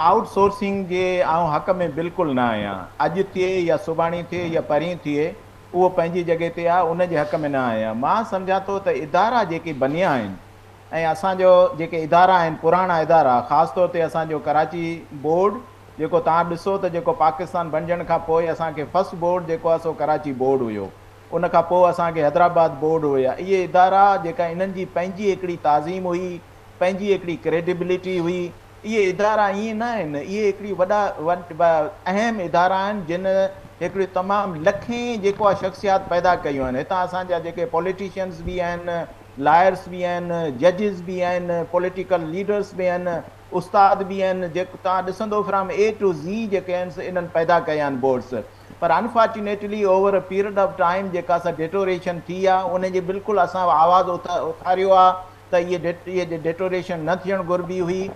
آئوٽ سورسنگ جي آئون حق ۾ بلڪل نه آهيان اڄ ٿئي يا سڀاڻي ٿئي يا پرين ٿئي اهو پنهنجي جڳهه تي آهي ان جي حق ۾ نه آهيان مان سمجهان ٿو ته ادارا جيڪي بنيا آهن ۽ اسان جو جيڪي ادارا آهن پراڻا ادارا خاص طور تي اسان جو ڪراچي بورڊ جيڪو توهان ڏسو ته جيڪو پاڪستان بڻجڻ کان پوء اسان کي فرسٽ بورڊ جيڪو آهي سو ڪراچي بورڊ هيو ان کان پوء اسان کي حيدرآباد بورڊ هيا اهي ادارا جيڪا انهن جي پنهنجي هڪڙي تعظيم هئي پنهنجي هڪڙي ڪريڊبلٽي هئي اهي ادارا ائين نه آهن، اهي هڪڙي وڏا اهم ادارا آهن جن هڪڙي تمام لکين جيڪو آهي شخصيات پيدا ڪيون آهن، هتان اسان جا جيڪي پوليٽيشنز به آهن، لائرس به آهن، ججز به آهن، پوليٽيڪل ليڊرس به آهن، استاد به آهن، جيڪو توهان ڏسندو فرام اي ٽو زي جيڪي آهن سي انهن پيدا ڪيا آهن boards per unfortunately over a period of time جيڪا سا ڊيٽوريشن ٿي آهي ان جي بلڪل اسان آواز اٿاريو آهي ته اهي ڊيٽوريشن نه ٿيڻ گهربي هئي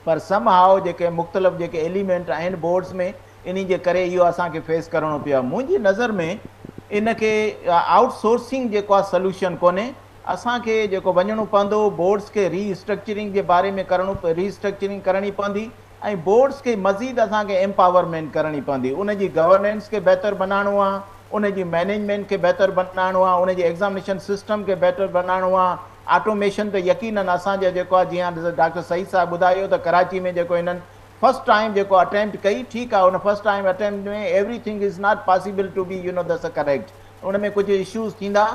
پر سم هاء جيڪي مختلف جيڪي ايليمينٽ آهن بورڊز ۾ انهي جي ڪري اهو اسان کي فيس ڪرڻو پيو آهي. منهنجي نظر ۾ ان کي آئوٽ سورسنگ جيڪو آهي سلوشن ڪونهي. اسان کي جيڪو وڃڻو پوندو بورڊز کي ري اسٽرڪچرنگ جي باري ۾ ڪرڻو ري اسٽرڪچرنگ ڪرڻي پوندي ۽ بورڊز کي مزيد اسان کي ايمپاورمينٽ ڪرڻي پوندي ان جي گورننس کي بهتر بنائڻو آهي ان جي مئنيجمينٽ کي بهتر بنائڻو آهي ان جي ايگزامنيشن سسٽم کي بهتر بنائڻو آهي آٽوميشن ته يقينن اسان جا جيڪو آهي جيئن ڊاڪٽر سعيد صاحب ٻڌايو ته ڪراچي ۾ جيڪو هنن فرسٽ ٽائيم جيڪو اٽيمپٽ ڪئي ٺيڪ آهي ان first time attempt ۾ everything is not possible to be you know that's correct ان ۾ ڪجهه اشوز ٿيندا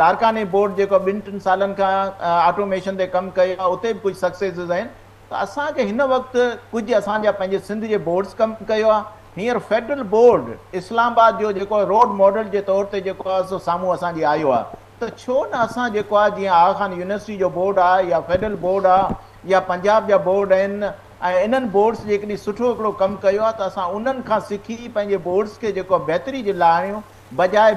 لاڙڪاڻي بورڊ جيڪو ٻن ٽن سالن کان آٽوميشن تي ڪم ڪيو آهي اتي به ڪجهه سڪسيسز آهن ته اسان کي هن وقت ڪجهه اسان جا پنهنجي سنڌ جي بورڊز ڪم ڪيو آهي هينئر فيڊرل بورڊ اسلام آباد جو جيڪو روڊ ماڊل جي طور تي جيڪو آهي سو سامهون اسان جي آيو آهي ته ڇو نه اسان جيڪو آهي جيئن آغا خان يونيورسٽي جو بورڊ آهي يا فيڊرل بورڊ آهي يا پنجاب جا بورڊ آهن ۽ انهن بورڊز جيڪڏهن سٺو هڪڙو ڪم ڪيو آهي ته اسان انهن کان سکي پنهنجي بورڊز کي جيڪو آهي بهتري جي لاء آڻيون بجاء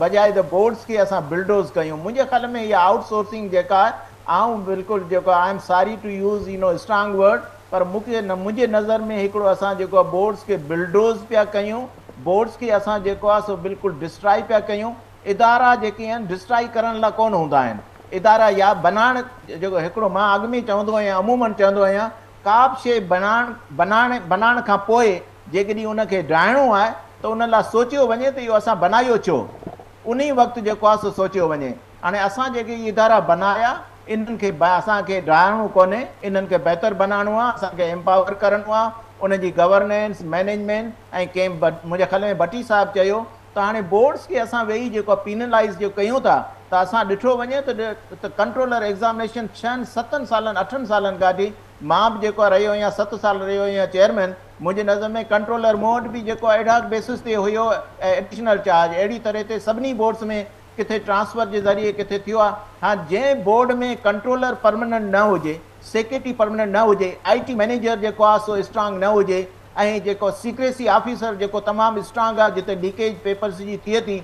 بجاء ته بورڊز کي اسان بلڊوز ڪيون منهنجي خيال ۾ اها آئوٽ سورسنگ جيڪا آهي آئون بلڪل جيڪو I am sorry to use you know strong word پر مون کي منهنجي نظر ۾ هڪڙو اسان جيڪو آهي بورڊز کي بلڊوز پيا ڪيون بورڊز کي اسان جيڪو آهي سو بلڪل ڊسٽرائي پيا ڪيون ادارا جيڪي آهن ڊسٽرائي ڪرڻ لاء ڪونه هوندا آهن ادارا يا بنائڻ جيڪو هڪڙو مان اڳ ۾ چوندو آهيان عمومن چوندو آهيان ڪا به شيء بڻائڻ بنائڻ بنائڻ کان پوء جيڪڏهن ان کي ڊاهڻو آهي ته ان لاء سوچيو وڃي ته اهو اسان بنايو ڇو؟ انهي وقت جيڪو آهي سو سوچيو وڃي. هاڻي اسان جيڪي اهي ادارا بنايا انهن کي اسان کي ڊاهڻو ڪونهي، انهن کي بهتر بنائڻو آهي، اسان کي ايمپاور ڪرڻو آهي، انهن جي گورننس، مئنيجمينٽ ۽ ڪنهن منهنجي خيال ۾ ڀٽي صاحب چيو ته هاڻي بورڊز کي اسان ويهي جيڪو آهي پينلائيز جو ڪيون ٿا ته اسان ڏٺو وڃي ته ڪنٽرولر ايگزامنيشن ڇهن ستن سالن اٺن سالن کان وٺي مان به جيڪو آهي رهيو آهيان ست سال رهيو آهيان چيئرمين منهنجي نظر ۾ ڪنٽرولر مون وٽ به جيڪو آهي ايڊهاڪ بيسس تي هيو ايڊيشنل چارج اهڙي طرح تي سڀني بورڊز ۾ ڪٿي ٽرانسفر جي ذريعي ڪٿي ٿيو آهي ها جنهن بورڊ ۾ ڪنٽرولر پرمننٽ نه هجي سيڪريٽري پرمننٽ نه هجي آئي ٽي مئنيجر جيڪو آهي سو اسٽرانگ نه هجي ۽ جيڪو سيڪريسي آفيسر جيڪو تمام اسٽرانگ آهي جتي ليڪيج پيپرز جي ٿئي ٿي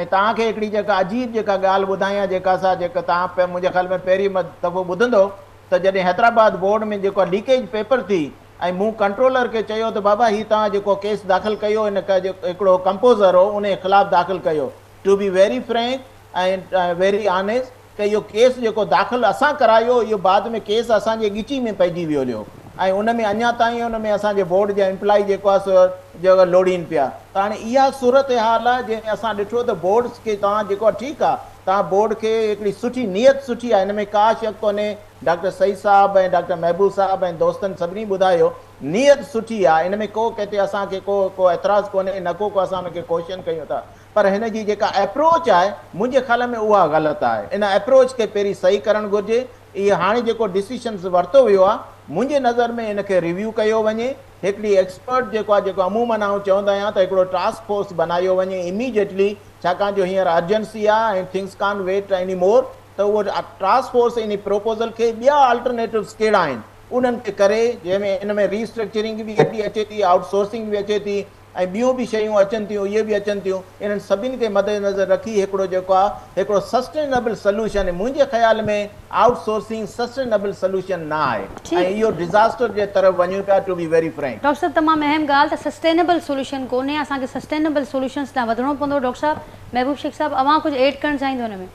۽ توهان کي هڪڙي جيڪا عجيب جيڪا ڳالهه ٻڌايان جيڪا سا جيڪا توهان منهنجي خيال ۾ پهرين دفعو ٻڌندو ته جڏهن حيدرآباد بورڊ ۾ جيڪو ليڪيج پيپر ٿي ۽ مون ڪنٽرولر کي چيو ته بابا هي توهان جيڪو ڪيس داخل ڪيو ان هڪڙو ڪمپوزر هو ان خلاف داخل ڪيو to be very frank ۽ very honest ته اهو ڪيس جيڪو داخل اسان ڪرايو اهو بعد ۾ ڪيس اسان جي ڳچي ۾ پئجي ويو هليو ۽ ان ۾ اڃا تائين ان ۾ اسان جي بورڊ جا امپلائي جيڪو آهي سو جيڪو لوڙين پيا ته هاڻي اها صورتحال آهي جنهن ۾ اسان ڏٺو ته بورڊس کي توهان جيڪو آهي ٺيڪ آهي توهان بورڊ کي هڪڙي سٺي نيت سٺي آهي ان ۾ ڪا شڪ ڪونهي ڊاڪٽر سعيد صاحب ۽ ڊاڪٽر محبوب صاحب ۽ دوستن سڀني ٻڌايو نيت سٺي آهي ان ۾ ڪو ڪنهن تي اسان کي ڪو ڪو اعتراض ڪونهي نه ڪو ڪو اسان ان کي ڪوئسچن ڪيون ٿا پر هن جي جيڪا ايپروچ آهي منهنجي خيال ۾ اها غلط آهي. ان ايپروچ کي پهرين صحيح ڪرڻ گهرجي. اهي هاڻي جيڪو ڊسيشنز ورتو ويو آهي منهنجي نظر ۾ ان کي ريويو ڪيو وڃي. هڪڙي ايڪسپرٽ جيڪو آهي جيڪو عمومن آئون چوندو آهيان ته هڪڙو ٽاسڪ فورس بنايو وڃي اميڊيٽلي ڇاڪاڻ جو هينئر ارجنسي آهي ۽ things can't weight any more ته اهو ٽاسڪ فورس انهي پروپوزل کي ٻيا آلٽرنيٽوز ڪهڙا آهن انهن کي ڪري جنهن ۾ ان ۾ ري اسٽرڪچرنگ به اچي ٿي آئوٽ سورسنگ به اچي ٿي ۽ ٻيون به شيون اچن ٿيون اهي به اچن ٿيون انهن سڀني کي مد نظر رکي هڪڙو جيڪو آهي هڪڙو سسٽينبل سلوشن منهنجي خيال ۾ آئوٽ سورسنگ سسٽينبل سلوشن نه آهي ۽ اهو ڊزاسٽر جي طرف وڃون پيا to be very frank. Doctor صاحب تمام اهم ڳالهه ته سسٽينبل سوليوشن ڪونهي اسان کي سسٽينبل سوليوشنس ڏانهن وڌڻو پوندو ڊاڪٽر صاحب محبوب شيخ صاحب اوهان ڪجهه ايڊ ڪرڻ چاهيندو ان ۾.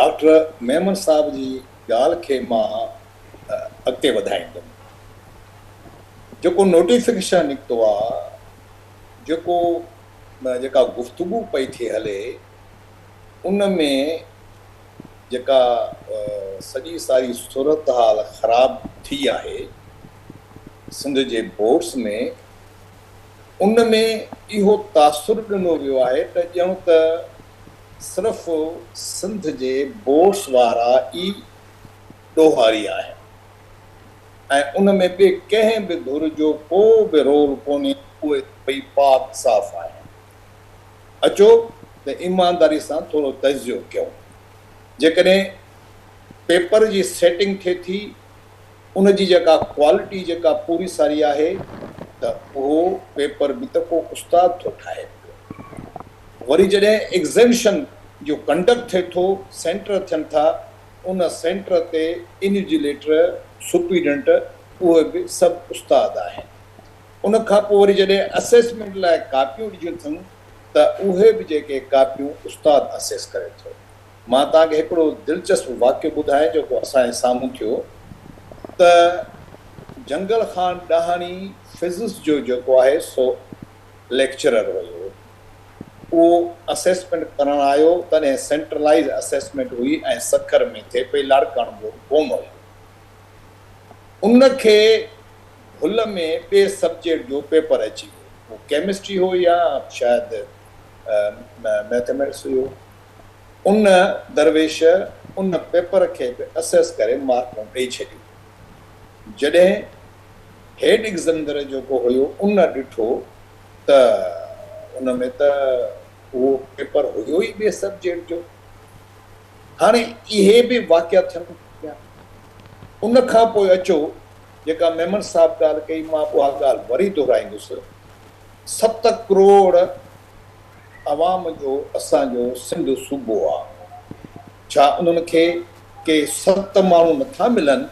ڊاڪٽر ميمڻ صاحب جي ڳالهه کي مان اڳتي وڌائيندم. جيڪو نوٽيفڪيشن نڪتو آ، جيڪو جيڪا گفتگو پئي ٿي هلي، ان ۾ جيڪا سڄي ساري صورتحال خراب ٿي آهي سنڌ جي بورڊس ۾، ان ۾ اهو تاثر ڏنو ويو آهي ته ڄڻ ته صرف سنڌ جي بورڊس وارا ئي ڏوهاري آهن ۽ ان ۾ ٻي ڪنهن به ڌر جو ڪو به رول ڪونهي، اهي سڀئي پاڪ صاف آهن. اچو ته ايمانداري سان ٿورو تجزيو ڪيون. جيڪڏهن پيپر جي سيٽنگ ٿئي ٿي، ان جي جيڪا ڪوالٽي جيڪا پوري ساري آهي ته اهو پيپر به ته ڪو استاد ٿو ٺاهي پيو. وري جڏهن ايگزيمشن جو ڪنڊڪٽ ٿئي ٿو، سينٽر ٿين ٿا، ان سينٽر تي انوجيليٽر، سپريڊنٽ اهي به سڀ استاد آهن. ان کان پوء وري جڏهن اسيسمينٽ لاء ڪاپيون ڏجن ٿيون ته اهي به جيڪي ڪاپيون استاد اسيس ڪري ٿو. مان توهان کي هڪڙو دلچسپ واقعو ٻڌايان جيڪو اسان جي سامهون ٿيو ته جنگل خان ڏاهاڻي فزڪس جو جيڪو آهي سو ليڪچرر هيو. اهو اسيسمينٽ ڪرڻ آيو تڏهن سينٽرلائيز اسيسمينٽ هئي ۽ سکر ۾ ٿئي پئي لاڙڪاڻو بورڊ ڪونه هيو. ان کي ڀل ۾ ٻئي سبجيڪٽ جو پيپر اچي ويو. اهو ڪيمسٽري هو يا شايد مئٿميٽڪس هيو. ان درويش ان پيپر کي به اسيس ڪري مارڪون ڏئي ڇڏيون. جڏهن هيڊ ايگزامينر جيڪو هيو ان ڏٺو ته ان ۾ ته اهو پيپر هيو ئي ٻئي سبجيڪٽ جو. هاڻي اهي به واقعا ٿين پيا. ان کان پوء اچو جيڪا ميمڻ صاحب ڳالهه ڪئي مان اها ڳالهه وري دهرائيندس. ست ڪروڙ عوام جو اسان جو سنڌ صوبو آ. ڇا انهن کي ڪي ست ماڻهو نٿا ملن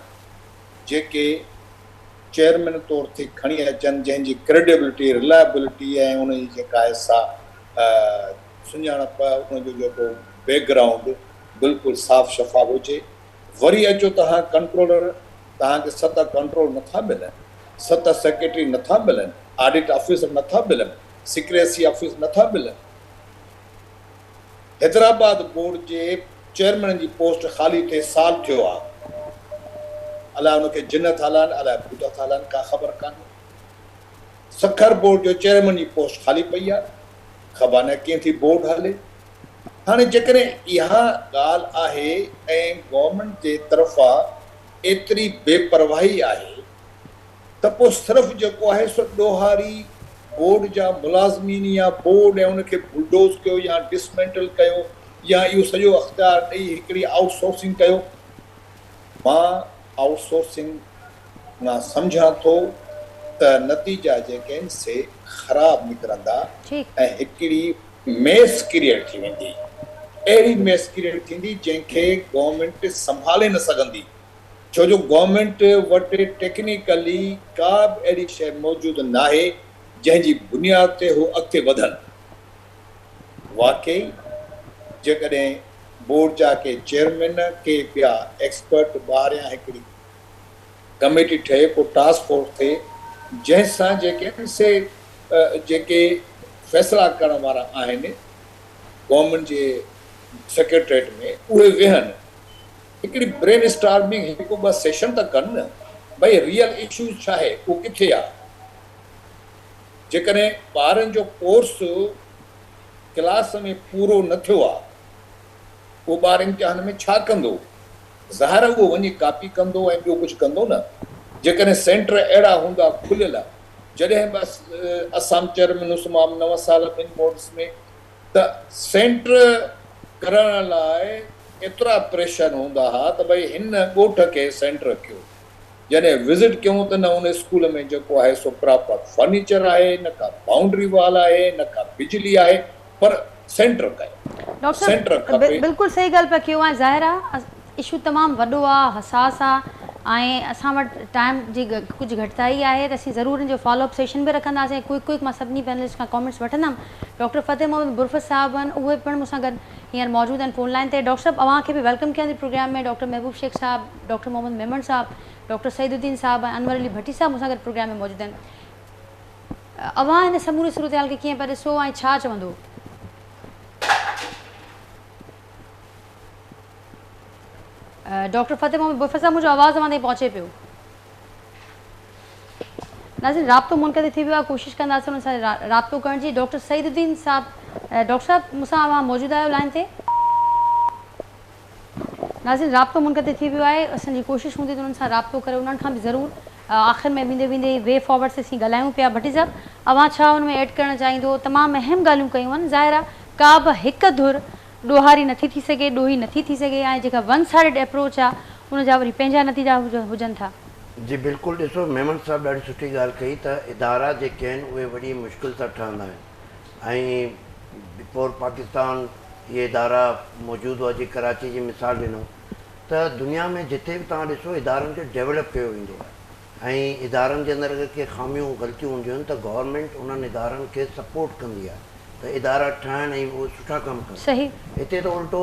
جيڪي چيئرمين طور تي کڻي اچن جنهن جي ڪريڊيبلٽي، رلائبلٽي ۽ ان جي جيڪا آهي سا سڃاڻپ ان جو جيڪو بيڪ گرائونڊ بلڪل صاف شفاف هجي. وري اچو توهان ڪنٽرولر توهان کي ست ڪنٽرول نٿا ملن، ست سيڪريٽري نٿا ملن، آڊٽ آفيسر نٿا ملن، سيڪريسي آفيس نٿا ملن. حيدرآباد بورڊ جي چيئرمين جي پوسٽ خالي ٿئي سال ٿيو آ. الاء ان کي جن ٿا هلائن الاء ڀوت ٿا هلائن ڪا خبر ڪانهي. سکر بورڊ جو چيئرمين جي پوسٽ خالي پئي آ. خبر ناهي ڪيئن ٿي بورڊ هلي. هاڻي جيڪڏهن اها ڳالهه آهي ۽ گورنمينٽ جي طرفان ايتري بي پرواهي آهي ته پوء صرف جيڪو آهي سو ڏوهاري بورڊ جا ملازمين يا بورڊ ۽ ان کي بلڊوز ڪيو يا ڊسمينٽل ڪيو يا اهو سڄو اختيار ڏئي هڪڙي آئوٽ سورسنگ ڪيو. مان آئوٽ سورسنگ مان سمجهان ٿو ته نتيجا جيڪي آهن سي خراب نڪرندا ۽ هڪڙي ميس ڪريئيٽ ٿي ويندي. اهڙي ميس ڪريئيٽ ٿيندي جنهن کي گورنمينٽ سنڀالي نه سگهندي. ڇو جو گورنمينٽ وٽ ٽيڪنيڪلي ڪا به اهڙي شيء موجود ناهي جنهن جي بنياد تي هو اڳتي وڌن. واقعي جيڪڏهن بورڊ جا ڪي چيئرمين ڪي ٻيا ايڪسپرٽ ٻاهريان هڪڙي ڪميٽي ٺهي ڪو ٽاسڪ فورس ٿئي جنهن سان جيڪي آهن سي جيڪي فيصلا ڪرڻ وارا آهن گورنمينٽ جي سيڪريٽريٽ ۾ اهي ويهن هڪڙي برين اسٽارمنگ هڪ ٻه سيشن ته ڪن نه ڀئي ريئل اشوز ڇا آهي اهو ڪٿي آ جيڪڏهن ٻارن جو ڪورس ڪلاس ۾ پورو نه ٿيو آ اهو ٻار امتحان ۾ ڇا ڪندو ظاهر آ اهو وڃي ڪاپي ڪندو ۽ ٻيو ڪجهه ڪندو نه جيڪڏهن سينٽر اهڙا هوندا کليل جڏهن به اسان چيئرمين هوس مان نو سال ٻن بورڊز ۾ ته سينٽر ڪرڻ لاء ايترا پريشر هوندا ها ته ڀئي هن ڳوٺ کي سينٽر ڪيو. جڏهن وزٽ ڪيون ته نه ان اسڪول ۾ جيڪو آهي سو پراپر فرنيچر آهي، نه ڪا بائونڊري وال آهي، نه ڪا بجلي آهي پر سينٽر ڪيو. ڊاڪٽر سينٽر صاحب کپي. بلڪل صحيح ڳالهه پيا ڪيو ۽ ظاهر آ اشو تمام وڏو آ حساس آ ۽ اسان وٽ ٽائيم جي ڪجهه گهٽتائي آهي ته اسين ضرور ان جو فالو اپ سيشن به رکنداسين ڪوئڪ ڪوئڪ مان سڀني پينلسٽ کان ڪامينٽس وٺندم ڊاڪٽر فتح محمد برفت صاحب آهن اهي پڻ مون سان گڏ هينئر موجود آهن فون لائين تي ڊاڪٽر صاحب اوهان کي به welcome ڪيان ٿي پروگرام ۾ ڊاڪٽر محبوب شيخ صاحب ڊاڪٽر محمد ميمڻ صاحب ڊاڪٽر سعيد الدين صاحب ۽ انور علي ڀٽي صاحب مون سان گڏ پروگرام ۾ موجود آهن اوهان هن سموري صورتحال کي ڪيئن پيا ڏسو ۽ ڇا چوندو؟ ڊاڪٽر فتح محمد برفت صاحب منهنجو آواز اوهان تائين پهچي پيو؟ ناظرين رابطو منقطع ٿي ويو آهي ڪوشش ڪنداسين انهن سان رابطو ڪرڻ جي ڊاڪٽر سعيد الدين صاحب ڊاڪٽر صاحب مون سان اوهان موجود آهيو لائن تي ناظرين رابطو منقطع ٿي ويو آهي اسان جي ڪوشش هوندي ته انهن سان رابطو ڪري انهن کان به ضرور آخر ۾ ويندي ويندي وي فارورڊ تي اسين ڳالهايون پيا ڀٽي صاحب اوهان ڇا ان ۾ ايڊ ڪرڻ چاهيندو تمام اهم ڳالهيون ڪيون آهن ظاهر آهي ڪا به هڪ ڌر ڏوهاري نٿي ٿي سگهي، ڏوهي نٿي ٿي سگهي ۽ جيڪا ون سائيڊڊ ايپروچ آ ان جا وري پنهنجا نتيجا هجن ٿا. جي بلڪل ڏسو ميمڻ صاحب ڏاڍي سٺي ڳالهه ڪئي ته ادارا جيڪي آهن اهي وڏي مشڪل سان ٺهندا آهن ۽ بفور پاڪستان اهي ادارا موجود هئا جيئن ڪراچي جي مثال ڏنو ته دنيا ۾ جتي به توهان ڏسو ادارن کي ڊيولپ ڪيو ويندو آهي ۽ ادارن جي اندر اگر ڪي خاميون غلطيون هونديون آهن ته گورنمينٽ انهن ادارن کي سپورٽ ڪندي آهي ته ادارا ٺهن ۽ اهي سٺا ڪم ڪن. هتي ته الٽو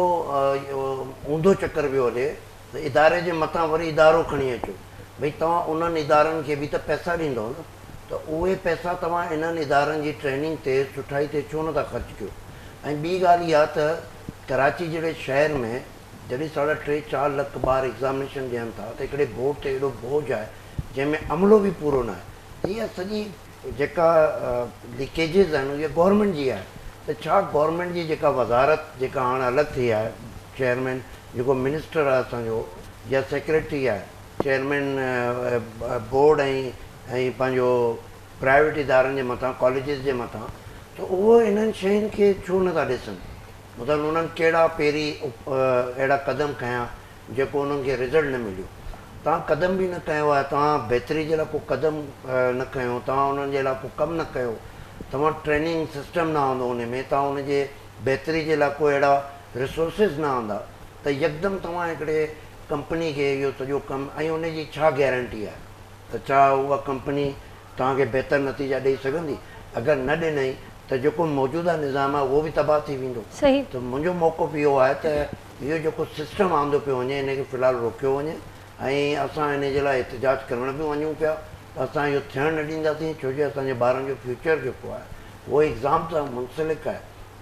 اونڌو چڪر پيو هلي ته اداري جي مٿان وري ادارو کڻي اچو. ڀئي توهان انهن ادارن کي به ته پئسا ڏيندؤ نه ته اهي پئسا توهان انهن ادارن جي ٽريننگ تي سٺائي تي ڇو نٿا خرچ ڪيو ۽ ٻي ڳالهه اها ته ڪراچي جهڙي شهر ۾ جڏهن ساڍا ٽي چار لک ٻار ايگزامينيشن ڏين ٿا ته هڪڙي بورڊ تي ايڏو بوجه آهي جنهن ۾ عملو به پورو نه آهي ته اها سڄي جيڪا ليڪيجز آهن اها گورنمينٽ جي آهي ته ڇا گورنمينٽ جي جيڪا وزارت جيڪا هاڻ الڳ ٿي آهي چيئرمين جيڪو منسٽر آهي اسان جو يا سيڪريٽري آهي چيئرمين بورڊ ۽ ۽ پنهنجو پرائيويٽ ادارن جي مٿان ڪاليجز جي مٿان ته اهو انهن شين کي ڇو نٿا ڏسن مطلب انهن ڪهڙا پهرين اهڙا قدم کنيا جيڪو انهن کي رزلٽ نه مليو توهان قدم به نه کنيو آهي توهان بهتري جي لاء ڪو قدم نه کنيو توهان انهن جي لاء ڪو ڪم نه ڪيو توهان ٽريننگ سسٽم نه آندو ان ۾ توهان ان جي بهتري جي لاء ڪو اهڙا ريسورسز نه آندا ته يڪدم توهان هڪڙي ڪمپني کي اهو سڄو ڪم ۽ ان جي ڇا گيرنٽي آهي ته ڇا اها ڪمپني توهان کي بهتر نتيجا ڏئي سگهندي؟ اگر نه ڏنئي ته جيڪو موجوده نظام آهي اهو به تباهه ٿي ويندو. ته منهنجو موقف اهو آهي ته اهو جيڪو سسٽم آندو پيو وڃي ان کي في الحال روڪيو وڃي ۽ اسان ان جي لاء احتجاج ڪرڻ به وڃون پيا ته اسان اهو ٿيڻ نه ڏينداسين ڇو جو اسان جي ٻارن جو فيوچر جيڪو آهي اهو ايگزام سان منسلڪ آهي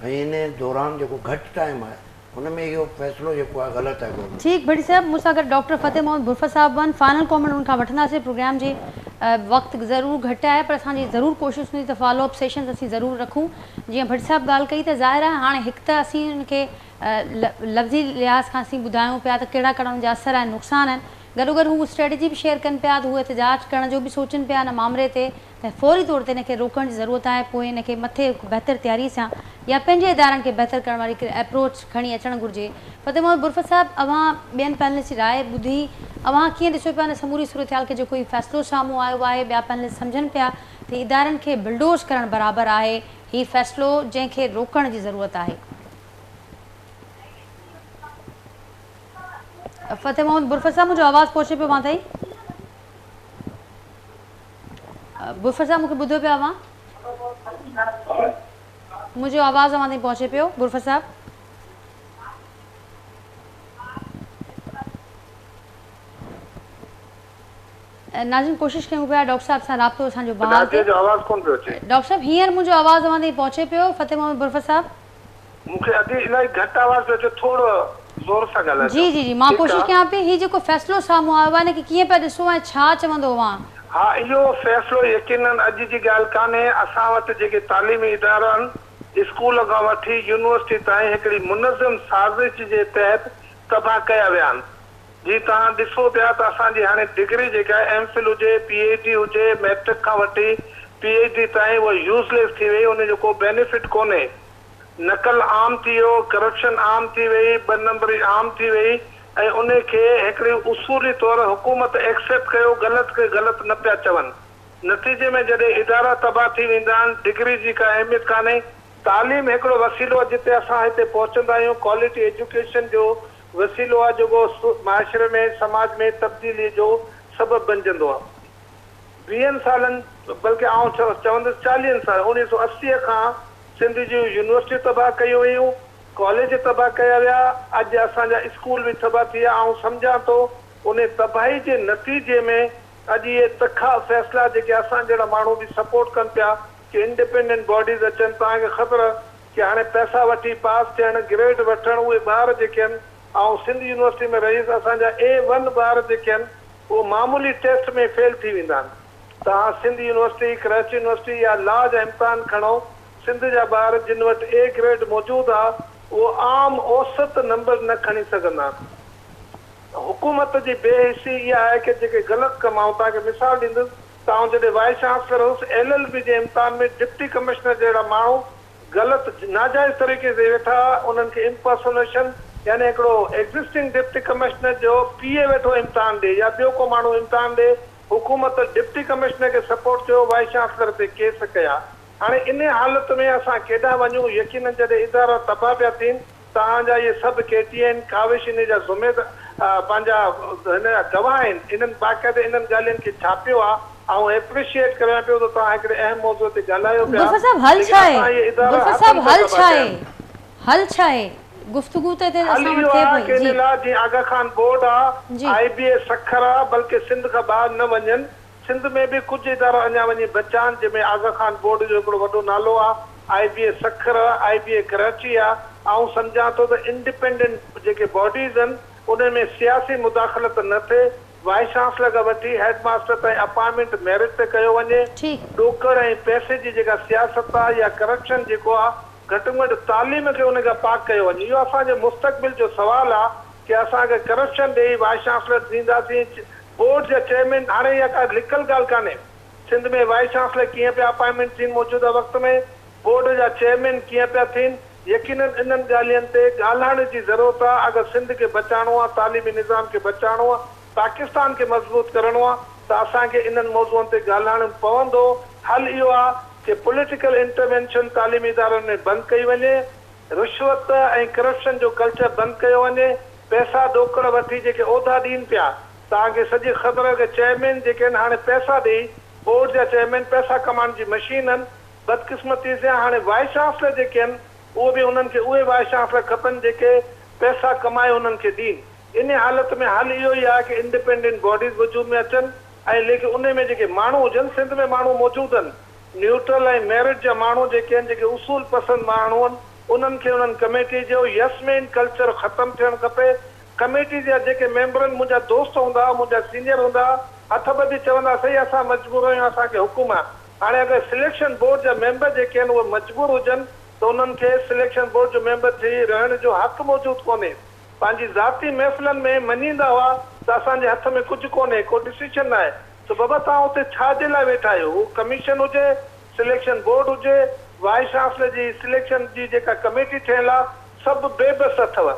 ۽ ان دوران جيڪو گهٽ ٽائيم آهي ان ۾ اهو فيصلو جيڪو آهي غلط آهي گورنمينٽ. ٺيڪ ڀٽي صاحب مون سان گڏ ڊاڪٽر فتح محمد برفت صاحب به آهن فائنل ڪامينٽ انهن کان وٺنداسين پروگرام جي وقت ضرور گهٽ آهي پر اسان جي ضرور ڪوشش هوندي ته فالو اپ سيشنز اسين ضرور رکون جيئن ڀٽي صاحب ڳالهه ڪئي ته ظاهر آهي هاڻي هڪ ته اسين ان کي لفظي لحاظ کان اسين ٻڌايون پيا ته ڪهڙا ڪهڙا ان جا اثر آهن نقصان آهن گڏوگڏ هو اسٽريٽجي به شيئر ڪن پيا ته هو احتجاج ڪرڻ جو به سوچن پيا ان مامري تي ته فوري طور تي ان کي روڪڻ جي ضرورت آهي پوء ان کي مٿي هڪ بهتر تياري سان يا پنهنجي ادارن کي بهتر ڪرڻ واري هڪ ايپروچ کڻي اچڻ گهرجي. فتح محمد برفت صاحب اوهان ٻين پينلسٽ جي راء ٻڌي اوهان ڪيئن ڏسو پيا ان سموري صورتحال کي جيڪو هي فيصلو سامهون آيو آهي ٻيا پينلسٽ سمجهن پيا ته ادارن کي بلڊوز ڪرڻ برابر آهي هي فيصلو جنهن کي روڪڻ جي ضرورت آهي. فتح محمد برفت صاحب منهنجو آواز پهچي پيو اوهان تائين؟ برفت صاحب مون کي ٻڌو پيا اوهان؟ منهنجو آواز اوهان تائين پهچي پيو برفت صاحب؟ ناظرين ڪوشش ڪيون پيا ڊاڪٽر صاحب سان رابطو اسان جو بحال ٿئي. جو آواز ڪونه پيو اچي. ڊاڪٽر صاحب هينئر منهنجو آواز اوهان تائين پهچي پيو فتح محمد برفت صاحب؟ مون کي ادي الاهي گهٽ آواز پيو اچي ٿورو زور سان ڳالهائجو. جي جي جي مان ڪوشش ڪيان پئي هي جيڪو فيصلو سامهون آيو آهي ان کي ڪيئن پيا ڏسو ۽ ڇا چوندو اوهان؟ ها اهو فيصلو يقينن اڄ جي ڳالهه ڪانهي اسان وٽ جيڪي تعليمي ادارا آهن اسڪول کان وٺي يونيورسٽي تائين هڪڙي منظم سازش جي تحت تباهه ڪيا ويا آهن جي توهان ڏسو پيا ته اسان جي هاڻي ڊگري جيڪا آهي ايم فل هجي پي ايڇ ڊي هجي ميٽرڪ کان وٺي پي ايڇ ڊي تائين اها يوز ليس ٿي وئي ان جو ڪو بينيفٽ ڪونهي نقل عام ٿي ويو ڪرپشن عام ٿي وئي ٻه نمبري عام ٿي وئي ۽ ان کي هڪڙي اصولي طور حڪومت ايڪسيپٽ ڪيو غلط کي غلط نه پيا چون نتيجي ۾ جڏهن ادارا تباهه ٿي ويندا آهن ڊگري جي ڪا اهميت ڪانهي تعليم هڪڙو وسيلو آهي جتي اسان هتي پهچندا آهيون ڪوالٽي ايجوڪيشن جو وسيلو آهي جيڪو معاشري ۾ سماج ۾ تبديلي جو سبب بنجندو آهي ويهن سالن بلڪه آئون چوندس چاليهن سالن 1980 کان سنڌ جون يونيورسٽيون تباهه ڪيون ويون، ڪاليج تباهه ڪيا ويا، اڄ اسان جا اسڪول به تباهه ٿي ويا، آئون سمجهان ٿو انهي تباهي جي نتيجي ۾ اڄ اهي تکا فيصلا جيڪي اسان جهڙا ماڻهو به سپورٽ ڪن پيا ڪي انڊيپينڊنٽ باڊيز اچن، توهان کي خبر ڪي هاڻي پئسا وٺي پاس ٿيڻ، گريڊ وٺڻ اهي ٻار جيڪي آهن، آئون سنڌ يونيورسٽي ۾ رهيس اسان جا اي ون ٻار جيڪي آهن اهو معمولي ٽيسٽ ۾ فيل ٿي ويندا آهن. توهان سنڌ يونيورسٽي، ڪراچي يونيورسٽي يا لا جا امتحان کڻو، سنڌ جا ٻار جن وٽ اي گريڊ موجود آ، اهو عام اوسط نمبر نه کڻي سگهندا. حڪومت جي بي حسي اها آهي ڪه جيڪي غلط ڪم آئون توهان کي مثال ڏيندس ته آئون جڏهن وائيس چانسلر هوس ايل ايل بي جي امتحان ۾ ڊپٽي ڪمشنر جهڙا ماڻهو غلط ناجائز طريقي سي ويٺا انهن کي امپرسونيشن يعني هڪڙو ايگزسٽنگ ڊپٽي ڪمشنر جو پي اي ويٺو امتحان ڏي يا ٻيو ڪو ماڻهو امتحان ڏي حڪومت ڊپٽي ڪمشنر کي سپورٽ ڪيو، وائيس چانسلر تي ڪيس ڪيا. هاڻي انهي حالت ۾ اسان ڪيڏانهن وڃون، يقينن جڏهن ادارا تباهه پيا ٿين، توهان جا اهي سڀ ڪي ٽي اين، ڪاوش انهي جا پنهنجا هن جا گواهه آهن انهن باقاعده انهن ڳالهين کي ڇاپيو آ آئون ايپريشيئيٽ ڪريان پيو ته توهان هڪڙي اهم موضوع تي ڳالهايو پيا غرفت صاحب حل ليڪن ڇا آهي اسان اهي ادارا غرفت صاحب هٿن سان حل تباهه ڇا ڪيا آهي آهن. حل ڇا آهي گفتگو ته هتي حل اسان وٽ اهو ٿئي آ پئي ڪي جي ان لاء جيئن آغا خان بورڊ آ جي. آء بي اي سکر آ بلڪه سنڌ کان ٻاهر نه وڃن سنڌ ۾ به ڪجهه ادارا اڃا وڃي بچا آهن جنهن ۾ آغا خان بورڊ جو هڪڙو وڏو نالو آ آء بي اي سکر آ آء بي اي ڪراچي آ آئون سمجهان ٿو ته انڊيپينڊنٽ جيڪي باڊيز آهن انهن ۾ سياسي مداخلت نه ٿئي وائيس چانسلر کان وٺي هيڊ ماستر تائين اپائنٽمينٽ ميرٽ تي ڪيو وڃي ڏوڪڙ ۽ پئسي جي جيڪا سياست آ يا ڪرپشن جيڪو آ گهٽ ۾ گهٽ تعليم کي ان کان پاڪ ڪيو وڃي اهو اسان جي مستقبل جو سوال آ ڪي اسان اگر ڪرپشن ڏئي وائيس چانسلر ٿينداسين بورڊ جا چيئرمين هاڻي اها ڪا لڪل ڳالهه ڪانهي سنڌ ۾ وائيس چانسلر ڪيئن پيا اپائنٽمينٽ ٿين موجوده وقت ۾ بورڊ جا چيئرمين ڪيئن پيا ٿين يقينن انهن ڳالهين تي ڳالهائڻ جي ضرورت آ اگر سنڌ کي بچائڻو آ تعليمي نظام کي بچائڻو آ پاڪستان کي مضبوط ڪرڻو آ ته اسان کي انهن موضوعن تي ڳالهائڻ پوندو حل اهو آ ڪي پوليٽيڪل انٽروينشن تعليمي ادارن ۾ بند ڪئي وڃي رشوت ۽ ڪرپشن جو ڪلچر بند ڪيو وڃي، پئسا ڏوڪڙ وٺي جيڪي عهدا ڏين پيا، توهان کي سڄي خبر آهي ته چيئرمين جيڪي آهن هاڻي پئسا ڏئي بورڊ جا چيئرمين پئسا ڪمائڻ جي مشين آهن، بدقسمتي سان هاڻي وائيس چانسلر جيڪي آهن اهو به انهن کي اهي وائيس چانسلر کپن جيڪي پئسا ڪمائي انهن کي ڏين، انهي حالت ۾ حل اهو ئي آهي ڪي انڊيپينڊنٽ باڊيز وجود ۾ اچن ۽ ليڪن انهي ۾ جيڪي ماڻهو هجن سنڌ ۾ ماڻهو موجود آهن نيوٽرل ۽ ميرٽ جا ماڻهو جيڪي آهن جيڪي اصول پسند ماڻهو آهن انهن کي انهن ڪميٽي جو يس مين ڪلچر ختم ٿيڻ کپي ڪميٽي جا جيڪي ميمبرن منهنجا دوست هوندا منهنجا سينيئر هوندا هٿ ٻڌي چوندا سائين اسان مجبور آهيون اسان کي حڪم آهي هاڻي اگر سليڪشن بورڊ جا ميمبر جيڪي آهن اهي مجبور هجن ته انهن کي سليڪشن بورڊ جو ميمبر ٿي رهڻ جو حق موجود ڪونهي پنهنجي ذاتي محفلن ۾ مڃيندا هئا ته اسان جي هٿ ۾ ڪجهه ڪونهي، ڪو ڊسيشن ناهي ته بابا توهان اتي ڇا جي لاء ويٺا آهيو؟ هو ڪميشن هجي، سليڪشن بورڊ هجي، وائيس چانسلر جي سليڪشن جي جيڪا ڪميٽي ٺهيل آ، سڀ بي بس اٿو.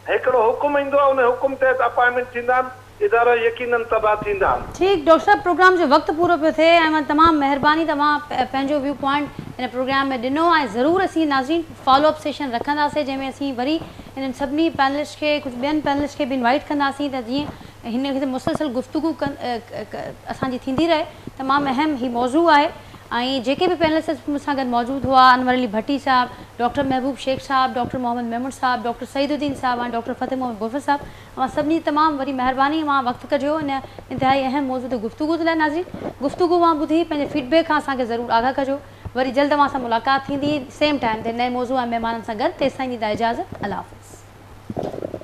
هڪڙو حڪم ايندو آ، ان حڪم تحت اپائنٽمينٽ ٿيندا آهن، ادارا يقينن تباهه ٿيندا. ٺيڪ ڊاڪٽر صاحب پروگرام جو وقت پورو پيو ٿئي ۽ اوهان تمام مهرباني توهان پنهنجو ويو پوائنٽ هن پروگرام ۾ ڏنو ۽ ضرور اسين ناظرين فالو اپ سيشن رکنداسين جنهن ۾ اسين وري انهن سڀني پينلسٽ کي ڪجهه ٻين پينلسٽ کي به انوائيٽ ڪنداسين ته جيئن هن کي مسلسل گفتگو اسان جي ٿيندي رهي تمام اهم هي موضوع آهي ۽ جيڪي به پينلسٽ مون سان گڏ موجود هئا انور علي ڀٽي صاحب ڊاڪٽر محبوب شيخ صاحب ڊاڪٽر محمد ميمڻ صاحب ڊاڪٽر سعيد الدين صاحب ۽ ڊاڪٽر فتح محمد برفت صاحب اوهان سڀني جي تمام وڏي مهرباني اوهان وقت ڪڍيو ان انتهائي اهم موضوع تي گفتگو جي لاء ناظرين گفتگو اوهان ٻڌي پنهنجي فيڊ بيڪ کان اسان کي ضرور آگاهه ڪجو وري جلد اوهان سان ملاقات ٿيندي سيم ٽائيم تي نئين موضوع ۽ مهمانن سان گڏ تيستائين ڏيندا اجازت الله حافظ.